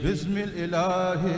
bismil ilaahi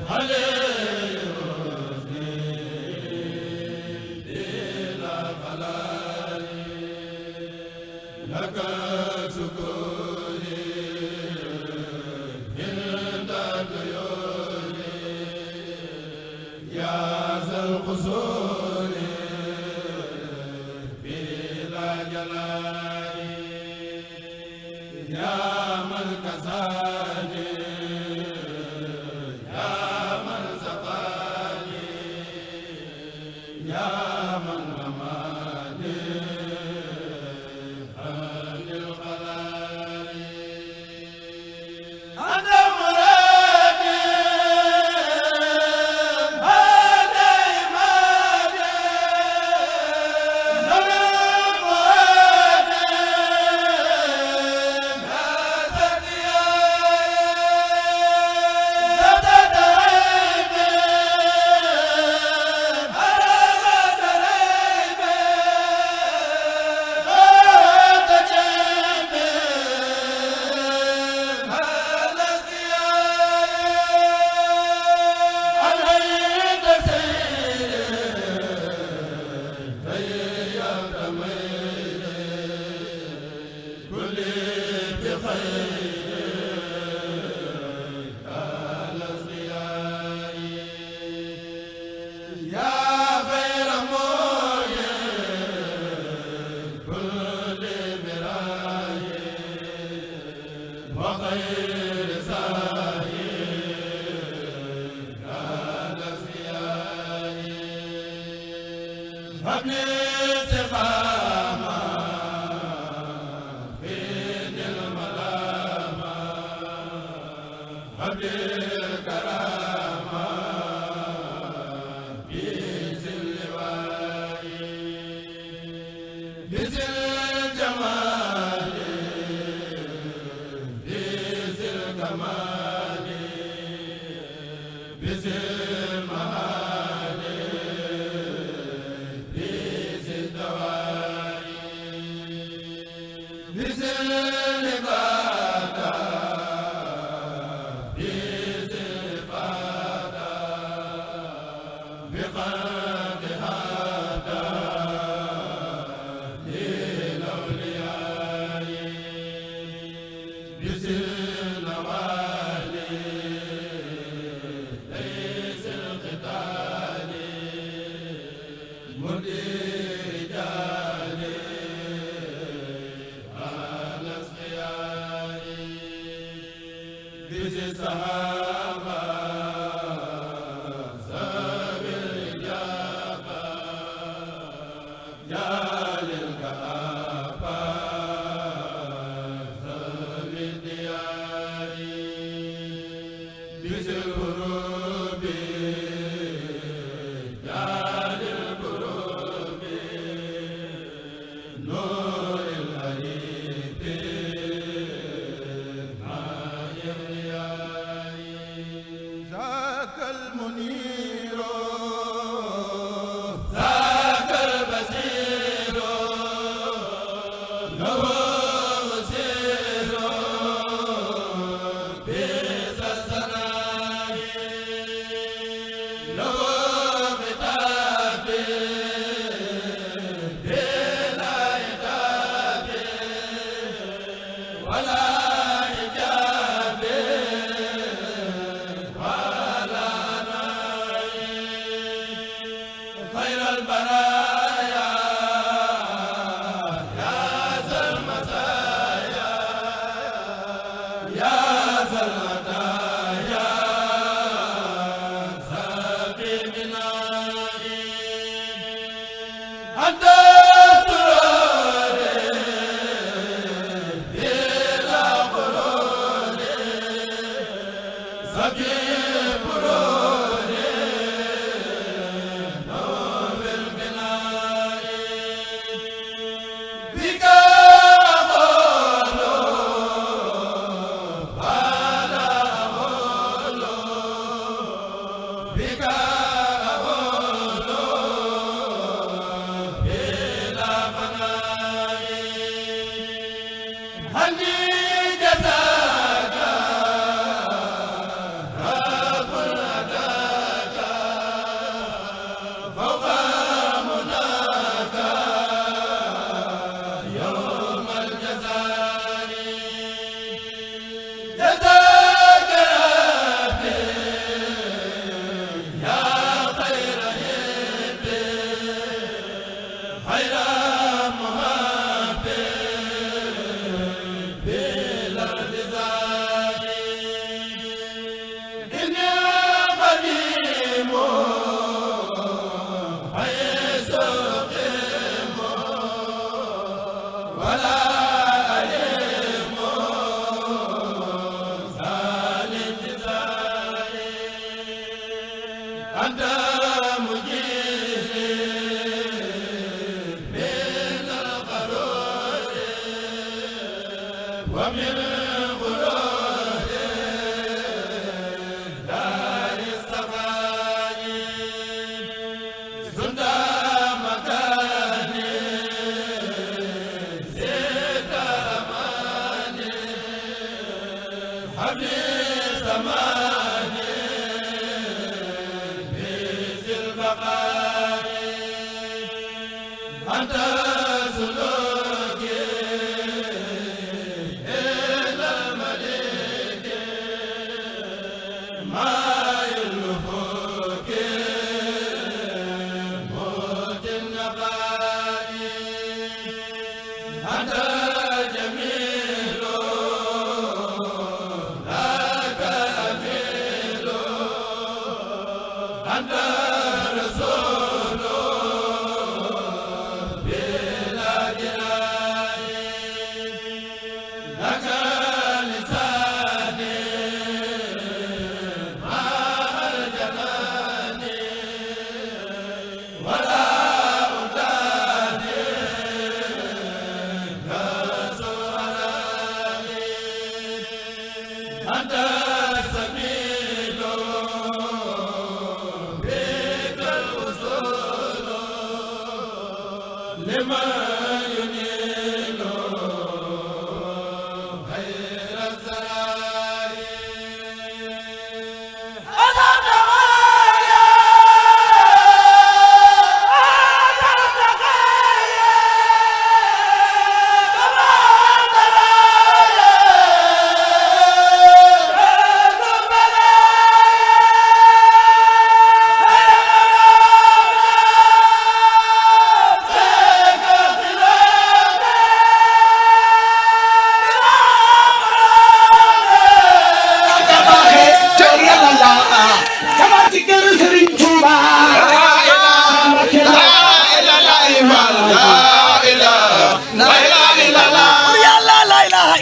Hadi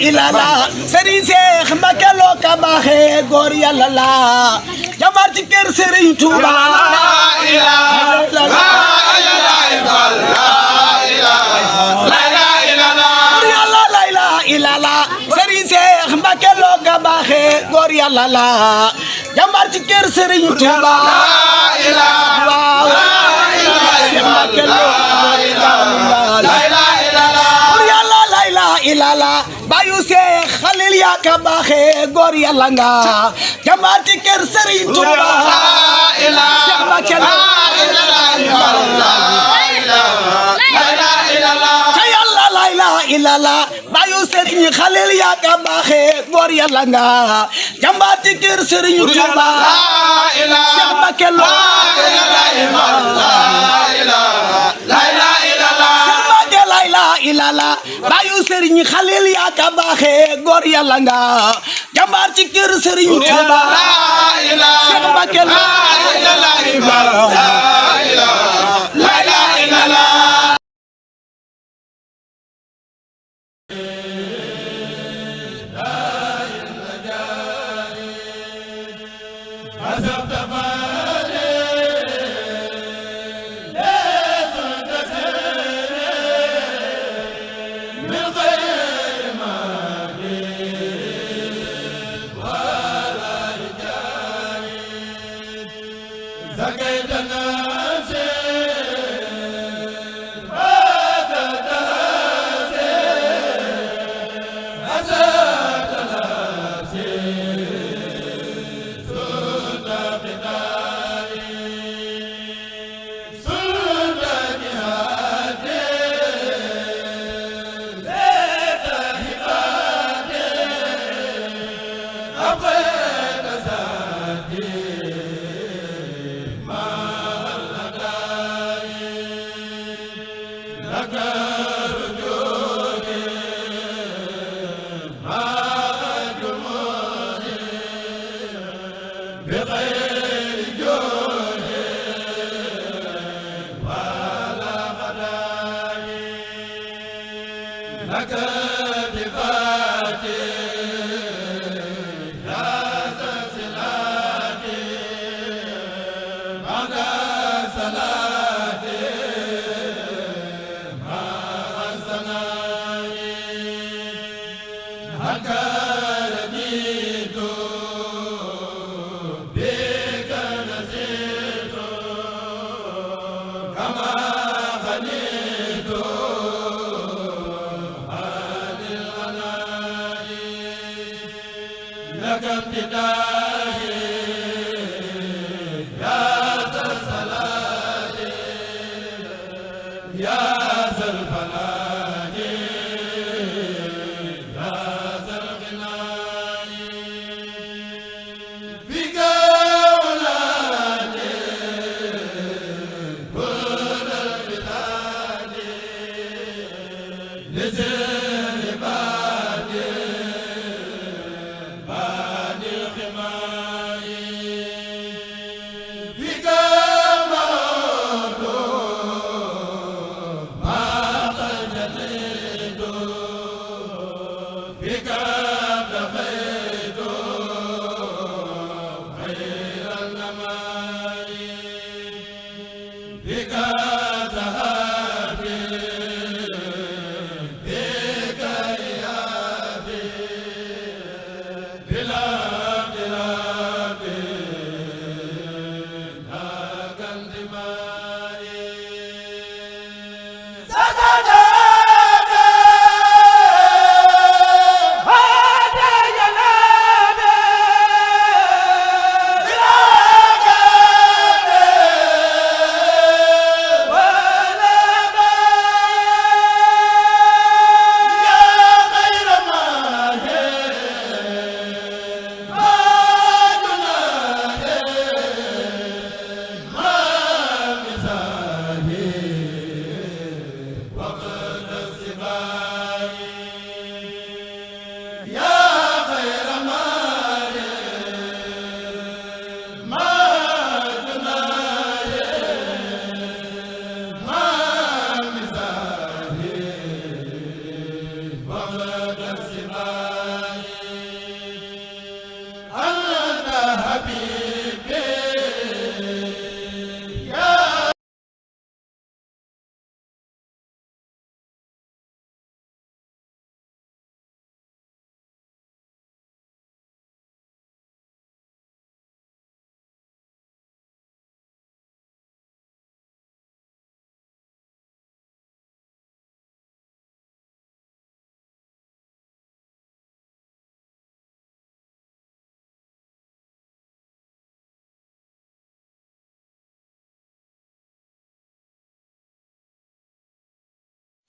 ilala Serigne Cheikh Mbacké Lo ka baaxe góor yàlla la jàmbaar ci kër Serigne Touba la ilala Serigne Cheikh Mbacké Lo ka baaxe góor yàlla la jàmbaar ci kër Serigne Touba waaw ilala bayu Seex Xalil yaa ka baaxe góor yàlla nga jàmbaar ci kër Serigne Touba Seex Mbacké Lo ca yàlla la ilaha illallah bayu Serigne Xalil yaa ka baaxe góor yàlla nga jàmbaar ci kër Serigne Touba Seex Mbacké Lo ilala bayu Serigne Xalil yaa ka baaxe góor yàlla nga jàmbaar ci kër Serigne Touba Seex Mbacké Lo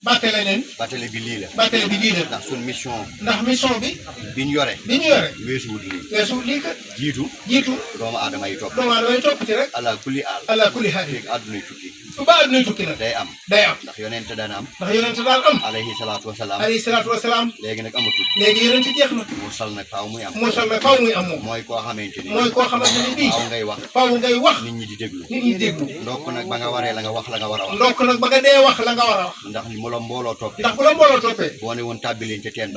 Battale leen. battale bi lii la. battale bi lii la. ndax suñ mission. ndax mission bi. bi ñu yore. weesuwut lii. weesuwut lii kat. jiitu. doomu aadama yi topp. doomu aadama yi topp ci rek. ala kulli aal. ala kulli haal. léegi àddunay tukki. su ba àddunay tukki nag. day am. ndax yonent daan am. alayhi salaatu wa salaam. léegi nag amatul. léegi yonent jeex na. mursal nag faaw muy am. moom. mooy koo xamante ni. bii. faaw ngay wax. nit ñi di déglu. ndokk nag ba nga waree la nga wax la nga war a wax. ndokk nag ba nga dee wax la nga war a wax. ndax mu la mbooloo toppee. ndax bu la mbooloo toppee. boo ne woon tàbbi leen ca teen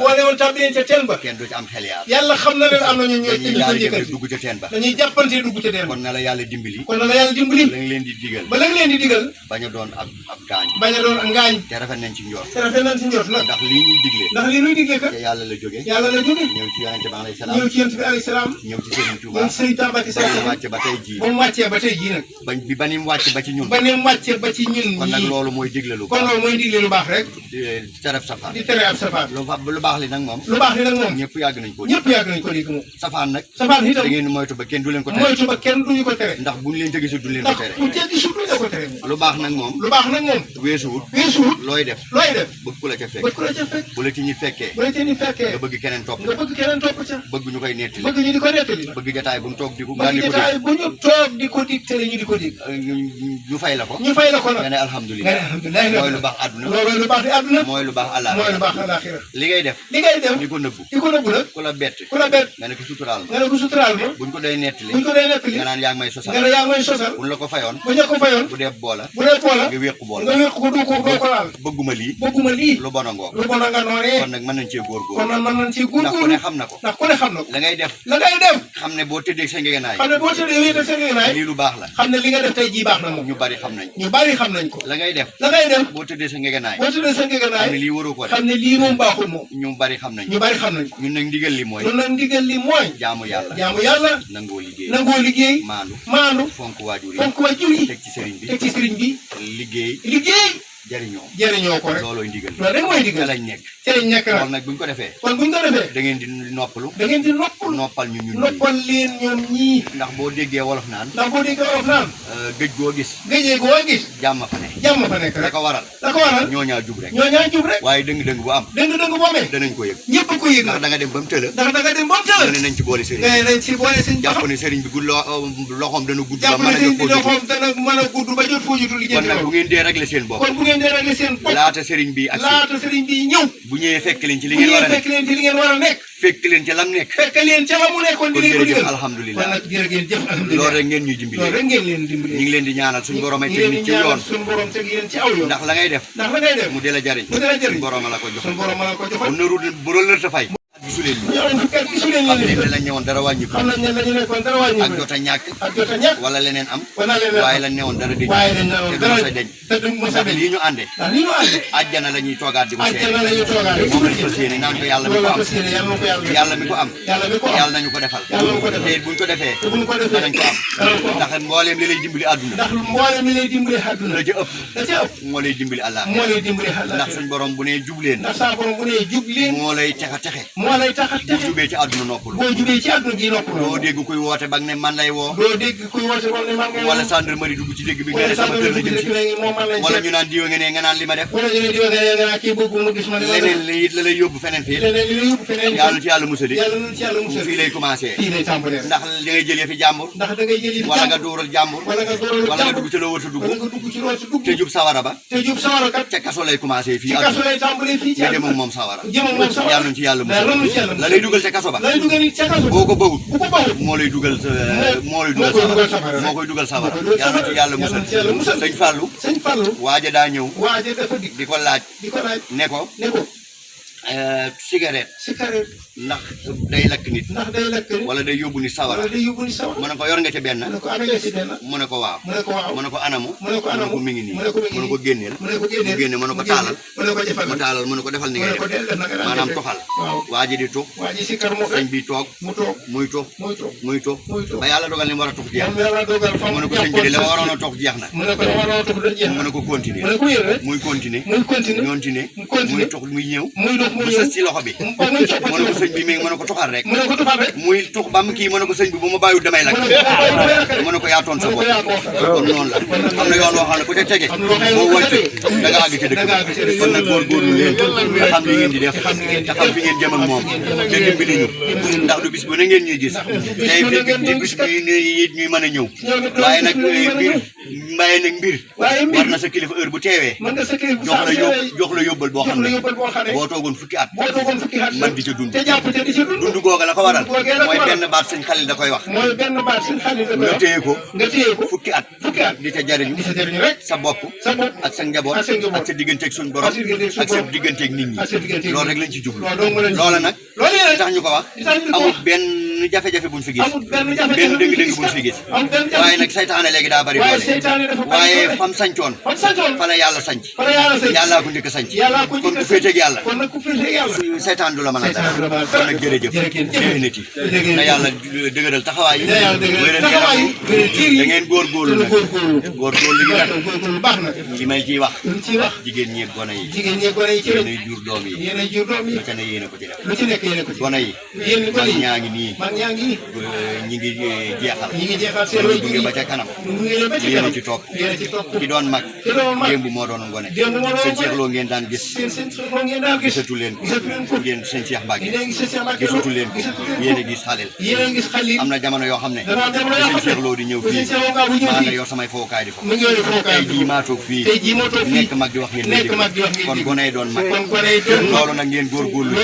ba. kenn du ci am xel yaar. yàlla xam na ne am na ñoo dañuy daal di dem dugg ca teen ba. dañuy jàppante dugg ca teen ba. kon na la yàlla dimbali. la nga leen di digal. ba la nga leen di digal. bañ a doon ab gaañ. ngaañ. te rafet nañ ci njort. nag. ndax lii ñuy digle. ndax lii ñuy digle kat. te yàlla la jóge. ñëw ci yonente bi alayhi salaam. ñëw ci Serigne Touba. ba mu wàccee ba tey jii nag. ba ni mu wàcce ba ci ñun. kon nag loolu mooy digle lu baax. rek. di tere ab safaan. lu baax li nag moom. ñëpp yàgg nañ ko dégg moom. safaan nag. itam da ngeen moytu ba kenn du leen ko tere. ndax buñ leen jegi du leen ko tere. lu baax nag moom. weesuwut. looy def. bëgg ku la ca fekk. bu la ci ñi fekkee. nga bëgg keneen topp. bëgg ñu koy nettali. bëgg jotaay bu ñu toog di ko dégg. ñu fay la ko. nga ne alhamdulilah. mooy lu baax àdduna. mooy lu baax àllaaxira. li ngay def. di ko nëbbu. nag. ku la bett. nga ne ko suturaal ma. buñ ko day nettali. nga naan yaa ngi may sosal. buñ la ko fayoon. bu dee boola. nga wéqu bool. doo ko laal. bëgguma lii. lu bon a ngoog. kon nag mën nañ cee góorgóorlu. ndax ku ne xam na ko. la ngay def. xam ne boo tëddee sa ngegenaay. lii lu baax la. xam ne li nga def tey jii baax na moom. ñu bari xam nañ ko. la ngay def. boo tëddee sa ngegenaay. xam ne lii waroo ko def. xam ne lii moom baaxul moom. ñu bari xam nañ ko. ñun nag ndigal li mooy. jaamu yàlla. nangoo liggéey. maandu. fonk waajur yi. teg ci sëriñ bi. liggéey. jëriñoo ko rek loolooy ndigal loolu rek mooy ndigal lañ nekk ca lañ nekk kon nag buñ ko defee da ngeen di noppalu noppal ñu ñun noppal leen ñoom ñii ndax boo déggee wolof naan géej goo gis jàmm fa nekk rek da ko waral ñoo ñaa jub rek waaye dëng-dëng bu am danañ ko yëg ñëpp ko yëg ndax da nga dem ba mu tëla ne nañ ci boole sëriñ jàpp ne sëriñ bi loxoom dana gudd ba mën a gudd ba jot foo jutul li kon nag bu ngeen dee régler seen bopp laata sëriñ bi ak ñëw bu ñëwee fekk leen ci li ngeen war a nekk fekk leen ca lam nekk fekk leen ca la mu nekkoon kon jërëjëf alhamdulilah kon nag jërëjëf loolu rek ngeen ñuy dimbali loolu rek ngeen leen dimbali ñu ngi leen di ñaanal suñu borom ay technique ci yoon suñu borom teg leen ci aw yoon ndax la ngay def mu dee la jariñ suñu borom la ko jox bu narul bu doon lërta fay gisu leen xam ne lañ ñëwoon dara wàññi ko ak jot a ñàkk wala leneen am waaye lañ ñëwoon dara deñ te du mos a deñ ndax lii ñu ànde àjjana la ñuy toogaat di ko seet moom lañ fas yéene naan ko yàlla mi ko am yàlla nañu ko defal te buñ ko defee danañ ko am ndax mbooleem li lay dimbali àdduna la ca ëpp moo lay dimbali àllaa ndax suñ borom bu nee jubleen moo lay texe moo lay tax a boo jubee ci àdduna noppalu doo dégg kuy woote ba ne man lay woo wala gendarmerie dugg ci dégg bi nga ne sama kër la jëm si wala ñu naan diwa nga ne nga naan li ma def leneen li it la lay yóbbu feneen fii yàlla ci yàlla musali fii lay commencé ndax da ngay jël yëfi jàmbur wala nga dóoral jàmbur wala nga dugg ci loo war a dugg te jub sawara ba ca kaso lay commencé fii àdduna nga dem ak moom sawara yàlla nañ ci yàlla musal la lay dugal ca kaso ba boo ko bëggut moo lay dugal safara moo koy dugal safara yàlla na ci yàlla musal sëñ Fallou waaja daa ñëw di ko laaj ne ko cigarette ndax day lakk nit wala day yóbbu nit sawara mu ne ko yor nga ca benn mu ne ko waaw mu ne ko anamu mu ne ko mi ngi nii mu ne ko génneel mu génne mu ne ko taalal mu taalal mu ne ko defal ni ngay def maanaam toxal waa ji di tux sëñ bi toog muy tux ba yàlla dogal ni mu war a tux jeex mu ne ko sëñ bi de la ma waroon a tux jeex na mu ne ko continuer muy continuer muy tux muy ñëw mu sës ci loxo bi mu ne ko sëñ bi mi ngi mën a ko tuxal rek muy tux ba mu kii mën a ko sëñ bi bu ma bàyyiwul damay lakk mën a ko yaatoon sa bopp kon noonu la am na yoon woo xam ne ku ca tege boo wàcc da nga àgg ci dëkk kon nag góorgóorlu leen nga xam li ngeen di def te xam fi ngeen jëm ak moom te dimbali ñu ndax du bis bu ne ngeen ñuy gis tey di bis bi ñuy mën a ñëw waaye nag mbir war na sa kilifa heure bu teewee jox la yóbbal boo xam ne boo toogoon fukki at man di ca dund googa la ko waral mooy benn baat sëñ Xalil da koy wax nga téye ko fukki at di ca jariñu sa bopp ak sa njaboot ak sa digganteeg suñ borom ak sa digganteeg nit ñi loolu rek lañ ci jublu loola nag li tax ñu ko wax amul benn jafe-jafe buñ fi gis benn dëgg-dëgg buñ fi gis waaye nag saytaane léegi daa bari doole waaye fam sañcoon fa la yàlla sañc yàllaa ko njëkk a sañc kon ku féeteeg yàlla saytaan du la mën a dara kon nag jërëjëf déwénati na yàlla dëgëral taxawaay yi wéral yaram yi da ngeen góorgóorlu nag góorgóorlu gi nag li may ciy wax jigéen ñi ak gone yi yéenay jur doom yi lu ca ne yéen a ko ci def gone yi mag ñaa ngi nii ñi ngi jeexal loolu gunge ba ca kanam yéen a ci topp ki doon mag démb moo doon ngone sëñ Cheikh Lo ngeen daan gis gisatu leen ko ngeen sëñ Cheikh Mbacke gisatu leen ko yéen a gis xaleel am na jamono yoo xam ne sëñ Cheikh Lo di ñëw fii maa nga yor samay fowukaay di fo tey jii maa toog fii nekk mag di wax ngeen lay dégg kon gone yi doon mag loolu nag ngeen góorgóorlu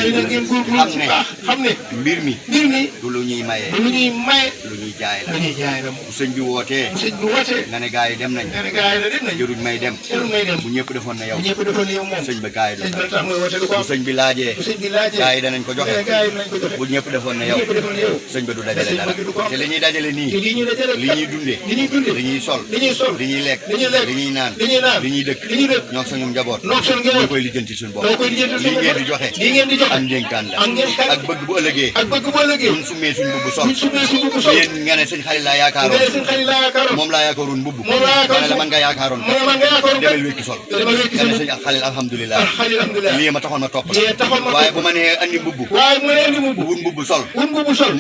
xam ne mbir mi du lu ñuy maye lu ñuy jaay la bu sëñ bi wootee nga ne gaa yi dem nañ jëruñ may dem bu ñëpp defoon na yow sëñ ba gaa yi du bu sëñ bi laajee gaa yi danañ ko joxe bu ñëpp defoon na yow sëñ ba du dajale dara te li ñuy dajale nii li ñuy dundee li ñuy sol li ñuy lekk li ñuy naan li ñuy dëkk ñoo suñu njaboot ñoo koy lijjanti suñu bopp lii ngeen di joxe am ndénkaan la ak bëgg bu ëllëgee ñun summee suñ mbubb sol buñ sumee suñ mbubb sol yéen nga ne sëñ Xalil laa yaakaaroon nga ne sëñ Xalil laa yaakaaroon moom laa yaakaaroon mbubb moom laa yaakaaroon ma ne la man nga yaakaaroon mu ne man nga yaakaaroon demal wékki sol demal wékki nga ne sol sëñ Xalil alhamdulilah alhamdulilah lii ma taxoon ma topp lii taxoon ma waaye bu ma nee andi mbubb waaye mu ne indi mbubb wut mbubb sol wut mbubb sol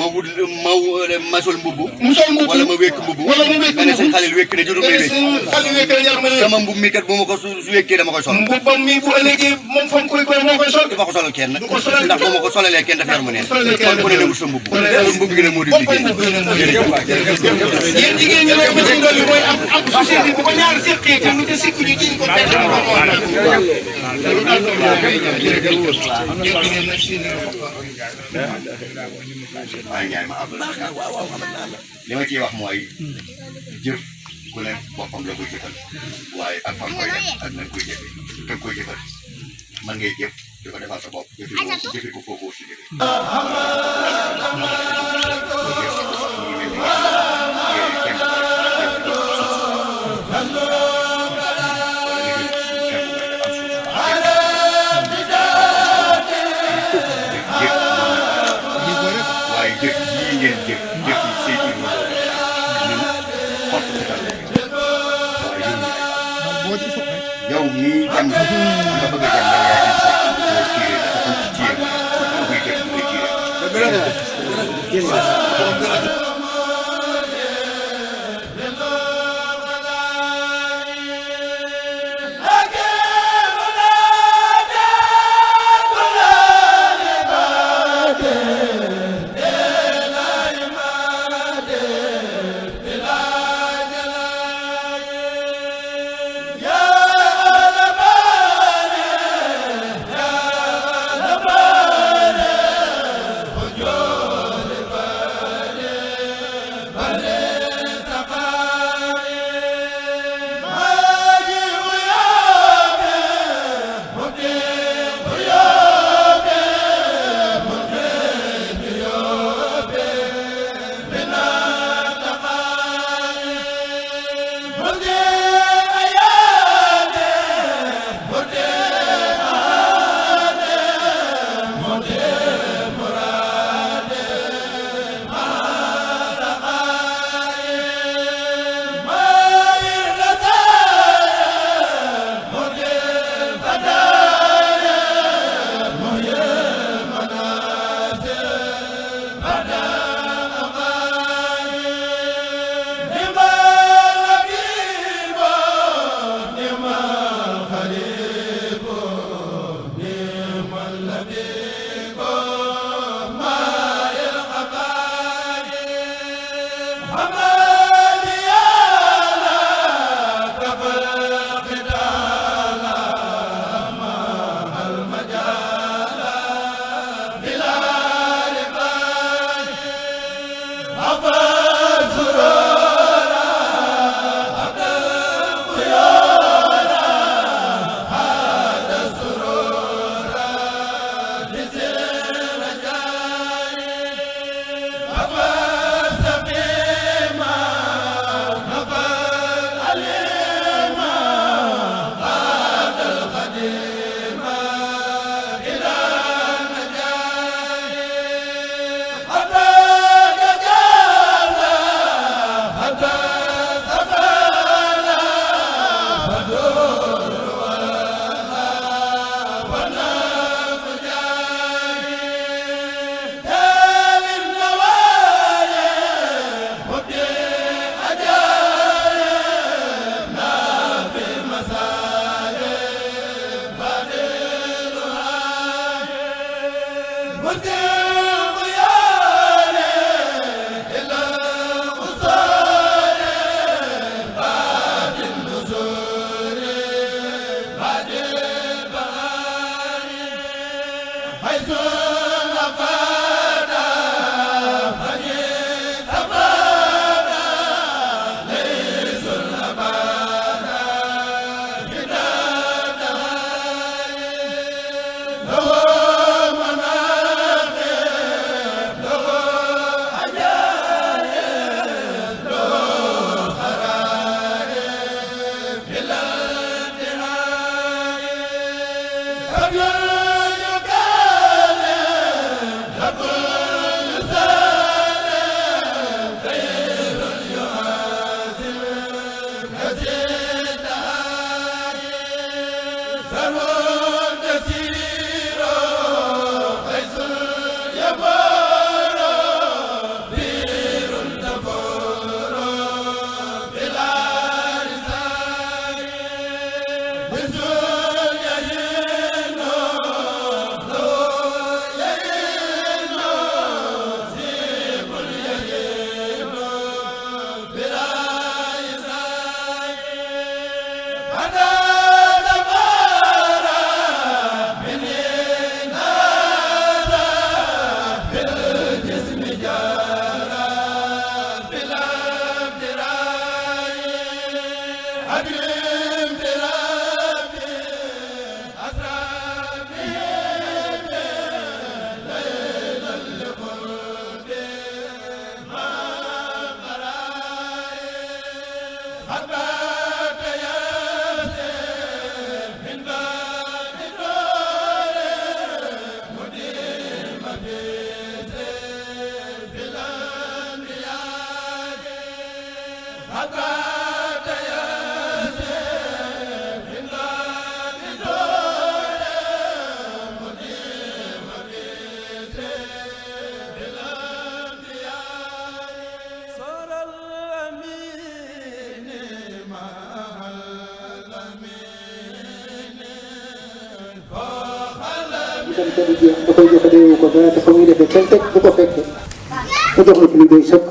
ma sol mbubb mu sol mbubb wala ma wékk mbubb wala mu wékk nga ne sëñ mbubb Xalil wékk ne jurul may wékk sëñ Xalil wékk na jar ma sama mbubb mi kat bu ma ko su wékkee dama koy sol mbubbam mi bu ëllëgee moom fam koy moo koy sol du ma ko solal kenn du ko solal ndax bu ma ko solalee kenn daf yar mu neen solalee kenn kon ku ne ne wut sa mbubb kon mbubb gi ne moo di liggéey yéen jigéen ñi nag monsieur Ndoli mooy am société bu ko ñaar seqee te lu te sikku ñu jiñ ko benn waaye Ndiaye ma am li ma ciy wax mooy jëf ku ne boppam la koy jëfal waaye ak fan koy def ak nañ koy jëfee te koy jëfal man ngay jëf di ko defal sa bopp jëfe ko foofu aussi jëfe waaye jëf yii ngeen jëf jëf yi saytu ñun xott si kan waaye yow mii jàng nga bëgg a jàng yaay indi sa tiire dafa ci tiire buy jëf muy tiire itam te du jeex da koy joxe déewu ko dara te fa muy defee kenn fekk du ko fekke mu jox la ci lu doy sëkk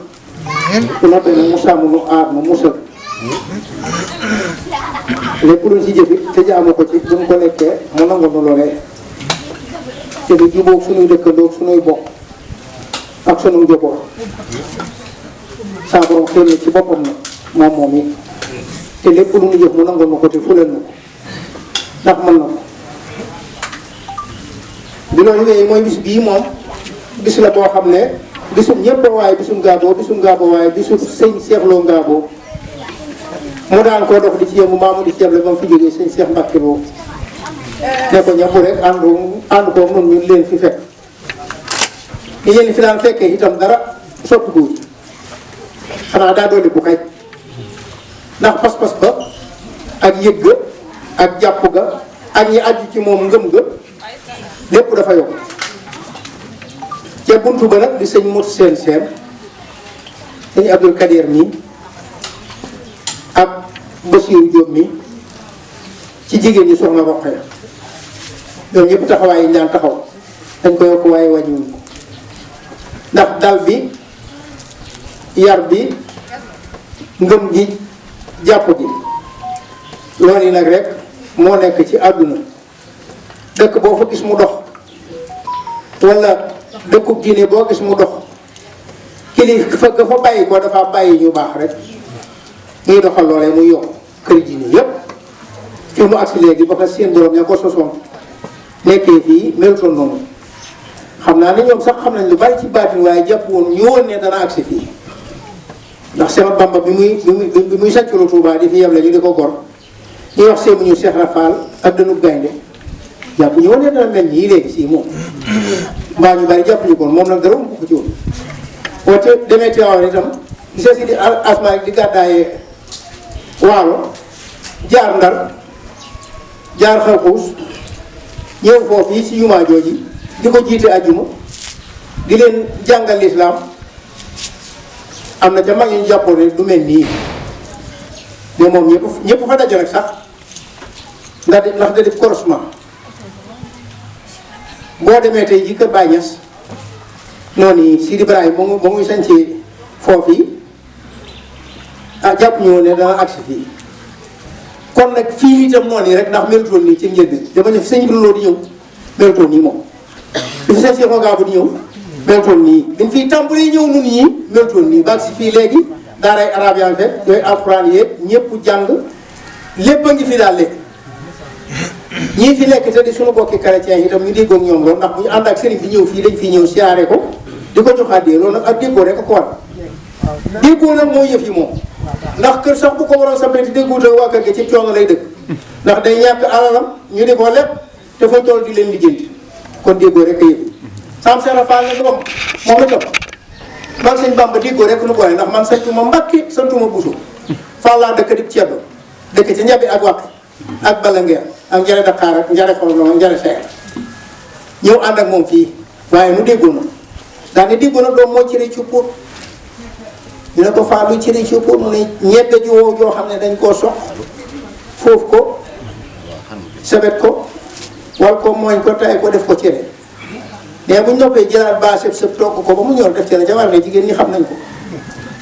bu noppee nag mu sàmm mu aar mu musal lépp luñ ci jëfit te jaamu ko ci bu mu ko lekkee mu nangu nu loolee te du jubóog suñuy dëkkandoog suñuy bokk ak sunu njaboot saa borom xëy na ci boppam na moom yi te lépp lu mu jëf mu nangu nu ko te fulal na ko ndax mën na ko bi loolu wéyee mooy bis bii moom bis la boo xam ne bisum ñëpp waaye bisum Ngabo waaye bisum sëñ Cheikh Lo Ngabo mu daan koo dox di ci yëngu maamu di ci yëngu ba mu fi jógee sëñ Cheikh Mbacke Lo ne ko ñëpp rek ànd ko nun ñu leen fi fekk ni yéen fi daan fekkee itam dara soppi ko xanaa daa dolli bu kay ndax pas-pas ba ak yëg ga ak jàpp ga ak ñi aju ci moom ngëm ga lépp dafa yokk ca buntu ba nag di sëñ Mot seen sëñ Abdul Kadir mi ak Basiiru Jóob mi ci jigéen ñi soxna Roqaya ñoom ñëpp taxawaay yi ñaan taxaw dañ ko yokk waaye wàññiwuñ ko ndax dal bi yar bi ngëm gi jàpp gi loolu yi nag rek moo nekk ci àdduna dëkk boo fa gis mu dox wala dëkkub diine boo gis mu dox kilifa ga fa bàyyi ko dafa bàyyi ñu baax rek muy doxal loolee muy yokk kër diine yépp fi mu agsi léegi ba fa seen borom ña ko sosoon nekkee fii melutoon noonu xam naa ne ñoom sax xam nañ lu bari ci baatin waaye jàpp woon ñu woon ne dana agsi fii ndax Seex Bamba bi muy sàcculu Tuubaa di fi yeble ñu di ko gor ñuy wax seemu ñu Seex Rafaal ak dënub gaynde jàpp ñu woon ne dana mel nii léegi si moom mbaa ñu bari jàpp ñu ko moom nag dara mu ko ci woon woote demee Tiwaawan itam gisee si di asmaa di gàddaayee Waalo jaar Ndar jaar Xarxuus ñëw foofu yi ci jumaa jooji di ko jiite ajjuma di leen jàngal lislaam am na ca mag ñu jàppoon ne du mel nii mais moom ñëpp fa daje nag sax ndax da def croisement boo demee tey ji kër Baay Ñas noonu yi Sidi Ibrahima ba muy sañcee foofu yi jàpp ñu woon ne dana agsi fii kon nag fii itam noonu yi rek ndax melutoon nii ci njëlbeen dama ne fi sëñ Ibra Lo di ñëw melutoon nii moom bi fi sëñ Cheikh Ngabo di ñëw melutoon nii biñ fii tàmbalee ñëw nun ñii melutoon nii baag si fii léegi daaray arab yaa ngi fekk yooyu alxuraan yépp ñëpp jàng lépp a ngi fi daal léegi ñii fi nekk te di suñu bokki chrétien itam ñu déggoog ñoom loolu ndax bu ñu ànd ak sëriñ bi ñëw fii dañ fi ñëw siyaare ko di ko jox àddee loolu nag ak déggoo rek ko war déggoo nag mooy yëf yi moom ndax kër sax bu ko waroon sampee te déggoo te waa kër gi ci coono lay dëkk ndax day ñàkk alalam ñu di ko lépp te fa toll di leen lijjanti kon déggoo rek a yëf yi sam sera Fall nag moom la topp man sëñ Bamba déggoo rek nu boole ndax man santuma Mbàkke santuma Buso Fall laa dëkk di ceddo dëkk ci ñabi ak wàq ak Balanguer ak njare Dakar ak njare xolno njare seer ñëw ànd ak moom fii waaye nu déggoo na daa ne déggoo na doom moo cëre ci pour ñu ne ko Fall lu cëre ci pour mu ne ñebbe ji woo joo xam ne dañ koo sox foofu ko sebet ko wal ko mooñ ko tay ko def ko cëre mais bu ñu noppee jëlaat baa sëb sëb togg ko ba mu ñor def cere ja war ne jigéen ñi xam nañ ko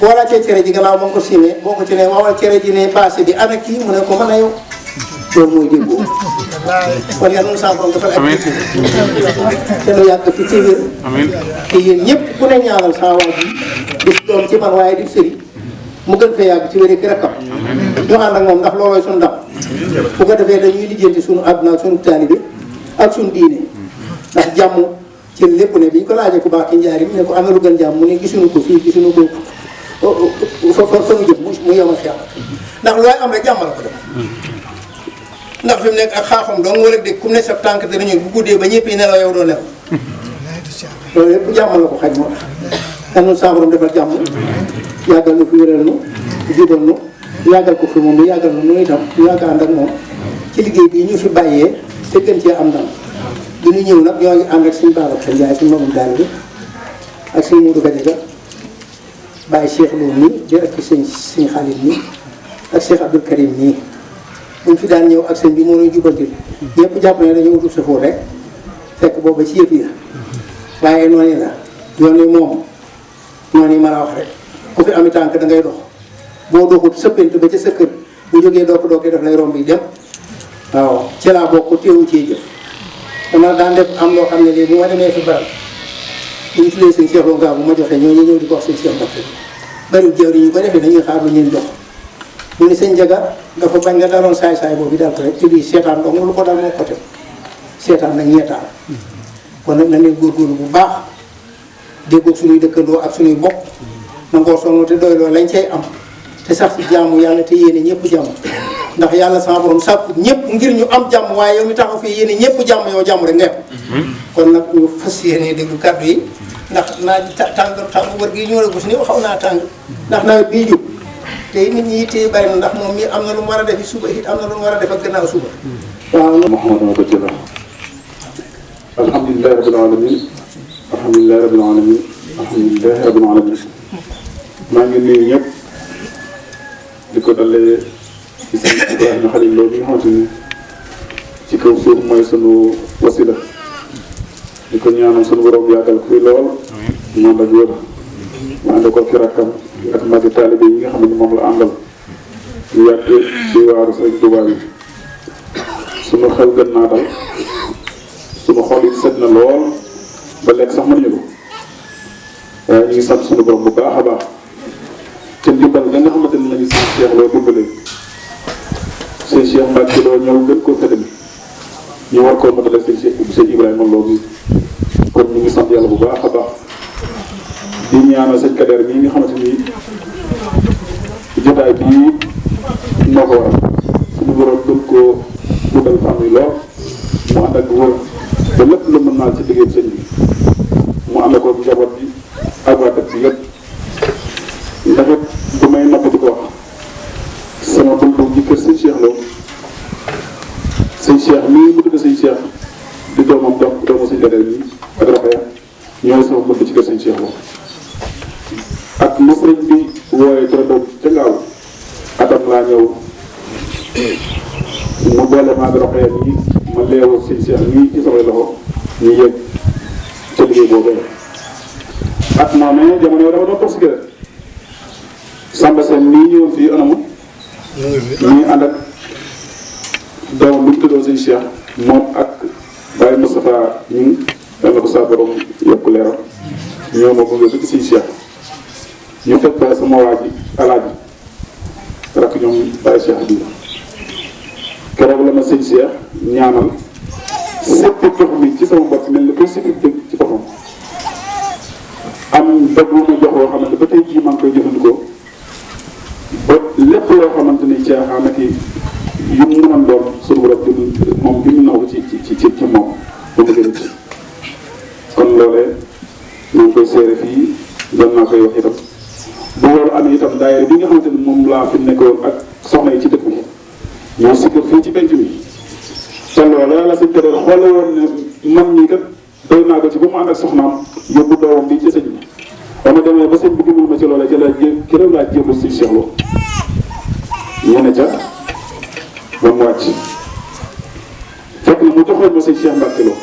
boo laajtee cere ji gannaaw ba nga ko simee boo ko ci ne waawal cere ji ne baase bi ana kii mu ne ko mën a yow loolu mooy déggoo kon yàlla na saa borom defal ak te nu yàgg fi ci wér te yéen ñëpp ku ne ñaanal saa waa ji di doom ci man waaye di sëriñ mu gën fee yàgg ci wér ki rakkam ñu ànd ak moom ndax loolooy suñu ndam bu ko defee dañuy lijjanti suñu àdduna ak suñu taalibe ak suñu diine ndax jàmm ci lépp ne bi ñu ko laajee ku baax ki njaari ne ko am na lu gën jàmm mu ne gisuñu ko fii gisuñu ko fa nu jëm mu yem a fi am ndax looy am rek jàmm la ko def ndax fi mu nekk ak xaaxam dong wala dégg ku ne sa tànk te dañu bu guddee ba ñëpp yi nelaw yow doo nelaw loolu yëpp jàmm la ko xaj moo tax yàlla sa borom defal jàmm yàggal nu fi wéral nu jubal nu yàggal ko fi moom mu yàggal nu itam ñu yàgg ànd ak moom ci liggéey bii ñu fi bàyyee te gën cee am ndam bi ñu ñëw nag ñoo ngi ànd ak suñu Babacar Ndiaye suñu magum daal bi ak suñu Modou Gadiaga bàyyi Cheikh Lo nii di ak sëñ Khalid nii ak Cheikh Abdoul Karim nii buñ fi daan ñëw ak sëñ bi moo ñuy jubantil ñëpp jàpp ne dañoo wutul safoor rek fekk booba ci yëf yi la waaye noonu la yoon yi moom noonu yi ma la wax rek ku fi ami tànk da ngay dox boo doxut sëppante ba ca sa kër bu jógee dook daf lay romb yi dem waaw ci laa bokk teewu cee jëf dama daan def am loo xam ne lii bu ma demee fi baral bu ñu tuddee sëñ Cheikh Lo Ngabou bu ma joxee ñoo ñëw di ko wax sëñ Cheikh Mbacké bariwul jaww yi ñu ko defee dañuy xaar lu ñeen jox bu ni sëñ Jaga dafa bañ nga daloon saay-saay boobu dal ko rek ci lii seetaan dong lu ko dal moo ko teg seetaan nag ñeetaan kon nag na ne góorgóorlu bu baax déggoog suñuy dëkkandoo ak suñuy bokk nangoo sonn te doy loo lañ cay am te sax ci jaamu yàlla te yéene ñëpp jàmm ndax yàlla sama borom sàkku ñëpp ngir ñu am jàmm waaye yow mi taxaw fii yéene ñëpp jàmm yow jàmm rek nga am kon nag ñu fas yéene déglu kàddu yi ndax naaj tàng wër gi ñoo la gis ni xaw naa tàng ndax nawet bii jub te nit ñi yittee bari na ndax moom mi am na lu mu war a defi suba it am na lu mu war a def ak gannaaw suba waaw Mouhamadou Bathily alhamdulilahi rabbil alamin alhamdulilahi rabbil alamin alhamdulilahi rabbil alamin maa ngi nuyu ñëpp di ko dalee ci sëñ Ibrahima Khalil Lo bi nga xamante ni ci kaw suuf mooy sunu wasila di ko ñaanal sunu borom yàggal ko fi lool moom ak wér mu ànd ko ki rakkam ak magi taalibe yi nga xam ne moom la àndal ñu yàgg ci waaru sëñ Tuubaa yi sunu xel gën naa dal sunu xol yi set na lool ba lekk sax mënuñu ko waaye ñu ngi sant sunu borom bu baax a baax te ndimbal da nga xamante ni lañu sëñ Cheikh Lo dimbalee sëñ Cheikh Mbacké Lo ñëw gën koo fëtali ñu war koo matale sëñ Ibrahima Lo bi kon ñu ngi sant yàlla bu baax a baax di ñaanal sëñ Kader mii nga xamante ni jotaay bii moo ko waral suñu borom gën koo guddal fan yi lool mu ànd ak wër ba lépp lu mën naal ci liggéey sëñ bi mu ànd ko njaboot bi ak waa dëkk bi yëpp ndax it bu may nopp di ko wax sama buntu ji kër sëñ Cheikh Lo sëñ Cheikh mii mu tudd sëñ Cheikh di doomam doomu sëñ Kader mii ak Roxaya ñooy sama buntu ci kër sëñ Cheikh Lo ak lu sëriñ bi wooyee turandoom ca ngaaw atam laa ñëw mu boole maa ngi Roxaya nii ma leewu sëñ Cheikh nii ci samay loxo ñu yëg ca liggéey boobee at moomee jamono yoo dama doon toog si kër Samba Sène nii ñëwoon fii anamu ñuy ànd ak doomam bu ñu tuddoo sëñ Cheikh moom ak Baye Moustapha ñu yàlla ko saa borom yokk leeral ñoo ma gunge ba ci sëñ Cheikh ñu fekk sama waa ji alaaji rakk ñoom Baye Cheikh bi keroog la ma sëñ Cheikh ñaanal sépp jox mi ci sama bopp mel ni koy sécurité ci boppam am dog lu ma jox loo xamante ba tey jii maa ngi koy jëfandikoo ba lépp loo xamante ni caaxaan ak yu mu mënoon doon suñu borom moom bi mu naw ko ci moom ba mu gën a ci kon loolee maa ngi koy seere fii doon naa koy wax itam bu loolu amee itam daayira bi nga xamante ni moom laa fi nekkoon ak soxna yi ci dëkk bi ñoo si kër fii ci penc mi te loolu la sëñ Kader xoole woon ne man ñi kat doy naa ko ci ba mu ànd ak soxnaam yóbbu doomam bi ci sëñ bi ba ma demee ba sëñ bi gëmul ma ci loola ci la keroog laa jébal si Cheikh Lo yéen a ca ba mu wàcc fekk na mu joxoon ma sëñ Cheikh Mbacké Lo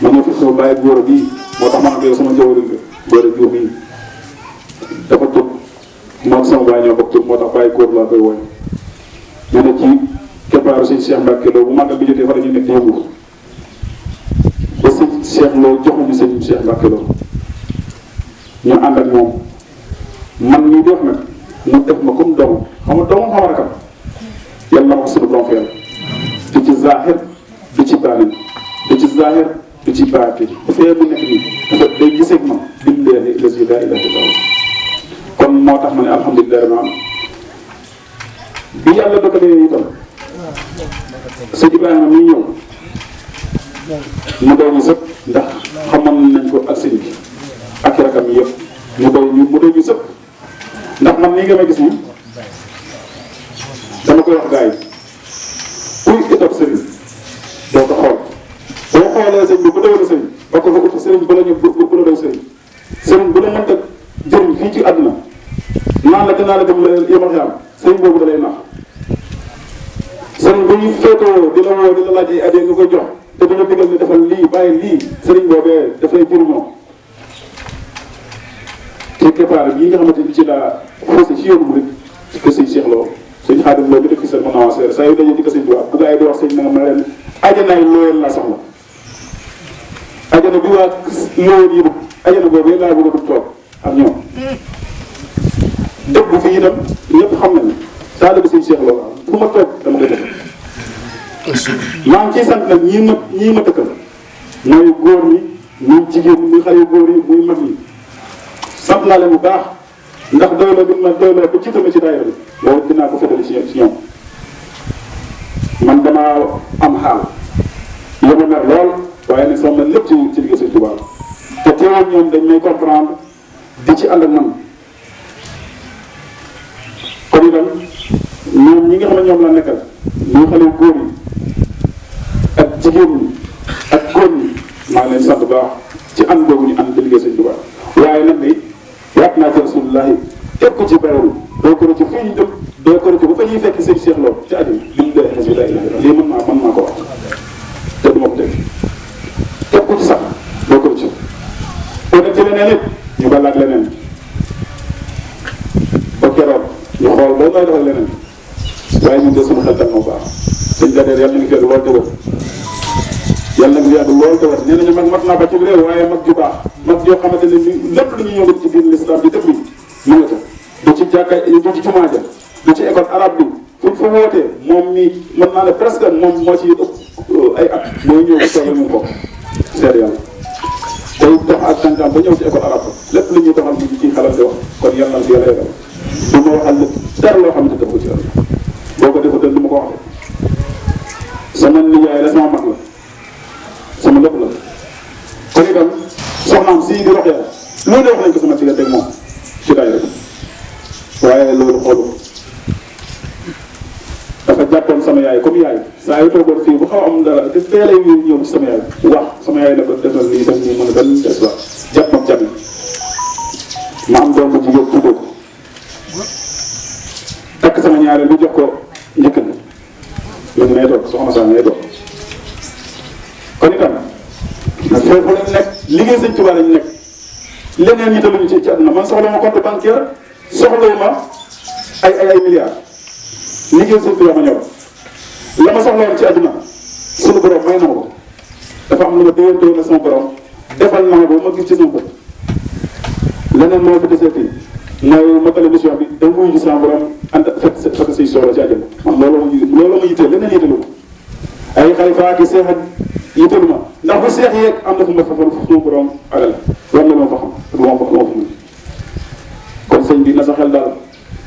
ma ñëw fi sama bàyyi góor bii moo tax ma am yow sama njëwriñ nga góor a jiw bii dafa tut moom sama bàyyi ñoo bokk tut moo tax bàyyi góor laa koy woy ñu ne ci keppaaru sëñ Cheikh Mbacké Lo bu màggal bi jotee fa la ñu nekk di yëngu ba sëñ Cheikh Lo joxuñu sëñ Cheikh Mbacké Lo ñu ànd ak moom man ñuy def nag mu def ma comme doomam xam nga doomam xam rakam yàlla na ma suñu borom feel du ci zahir du ci baatin du ci zahir du ci baatin fee bu nekk nii dafa day gisee ma billahi lazi laa ilaaha illa huwa kon moo tax ma ne alhamdulilah rabbil aalamiin bi yàlla dogalee itam sëñ Ibrahima mi ñëw mu doy ñu sëpp ndax xamoon nañ ko ak sëñ bi ak rakam yi yëpp mu doy ñu sëpp ndax man nii nga ma gis nii dama koy wax gars yi kuy itam sëriñ doo ko xool boo xoolee sëñ bi bu doy la sëriñ ba ko fa ut sëriñ bu la ñu bu la doy sëriñ bu la mënta jëriñ fii ci àdduna naan la dinaa la dem la yemal xiyam sëriñ boobu da lay nax sëriñ bu ñu féetoo di la woo di la laaj ay addiya nga koy jox te du la digal ni defal lii bàyyi lii sëriñ boobee dafay jëriñoo ci keppaar yi nga xamante ni ci la faussé ci yoonu murid ci kër sëñ Cheikh Lo sëñ Xaadim Lo bi def fi seen mën avancé saa yu dajee ci kër sëñ Tuubaa bu gaa yi di wax sëñ na nga ma leen ajanaay looyal laa soxla ajana bi waa looyal yi ajana boobu laa bëgg a toog ak ñoom dëgg bu fi itam ñëpp xam nañu taalibe sëñ Cheikh Lo fu ma toog dama koy def maa ngi ciy sant nag ñii ma dëkkal mooy góor ñi muy jigéen muy xale yu góor yi muy mag yi sant naa leen bu baax ndax doyloo bi ma doyloo ba jiital ma ci daayira bi loolu dinaa ko fëtali ci ñoom man damaa am xaal yoma mer lool waaye nag sama lépp ci liggéey Sëñ Tuubaa te teewul ñoom dañ may comprendre di ci ànd ak man kon itam ñoom ñi nga xam ne ñoom la nekkal muy xale yu góor yi ak jigéen ñi ak góor ñi maa ngi leen sant bu baax ci ànd boobu ñu ànd di liggéey Sëñ Tuubaa waaye nag ni waat naa ci rasulullahi teg ko ci bayru doo ko ci fii ñu dem doo ko ci ba fa ñuy fekk sëñ Cheikh Lo ci àddina biñ dee xasi la ilaha lii mën naa ko wax te du ma ko teg ko ci sax doo ko ci boo dem ci leneen it ñu balaat leneen ba keroog ñu xool boo ngay defal leneen waaye ñun de suñu xel tam moo baax sëñ Gader yàlla na ngi fekk loolu te wër yàlla na ngi yàgg loolu te wër nee nañu mag mat naa ba ci réew waaye mag ju baax mag yoo xamante ne ni lépp lu ñuy yëngu ci biir l'islam bi def ni mu nga ca du ci jàkka du ci jumaa ja du ci école arabe bi fu fa wootee moom mi mën naa ne presque moom moo ci ëpp ay at mooy ñëw bu soobee ñu ko seet yàlla tey dox ak tànkam ba ñëw ci école arabe lépp lu ñuy doxal mu ngi ciy xelal di wax kon yàlla na fi yàlla yàggal du ma waxal lépp dara loo xamante def ko ci yàlla boo ko defatal du ma ko waxee sama nijaay la sama mag la sama lépp la kon itam soxnaam si di roxee loolu wax nañ ko sama diggante ak moom ci daay rek waaye loolu xoolu dafa jàppoon sama yaay comme yaay saa yu toogoon fii bu xaw am dara te teelay ñëw ci sama yaay wax sama yaay ne ko defal nii def nii mën a benn des ba jàpp moom jàmm ma am doom bu jigéen tuddee ko takk sama ñaareel bi jox ko njëkk na mu ngi nay toog soxna saa ngay toog kon itam nag foofu lañ nekk liggéey Sëñ Tuubaa lañ nekk leneen ñi taluñu ci àdduna man soxla ma compte bancaire soxla ma ay milliards liggéey Sëñ Tuubaa ma ñor la ma soxla woon ci àdduna suñu borom may na ma ko dafa am lu ma déwéntoo na sama borom defal na ma ko ma gis ci sama bopp leneen moo fi deseeti mooy ma télévision bi da muy gis sama borom ànd fekk say soxla ci àjjana man loolu ma yitteel leneen yitteelu ay xalifa ak seex ak yitteelu ma ndax bu seex yeeg am na fu ma fa suñu borom alal war na ma fa xam du ma fa mën kon sëñ bi na sa xel daal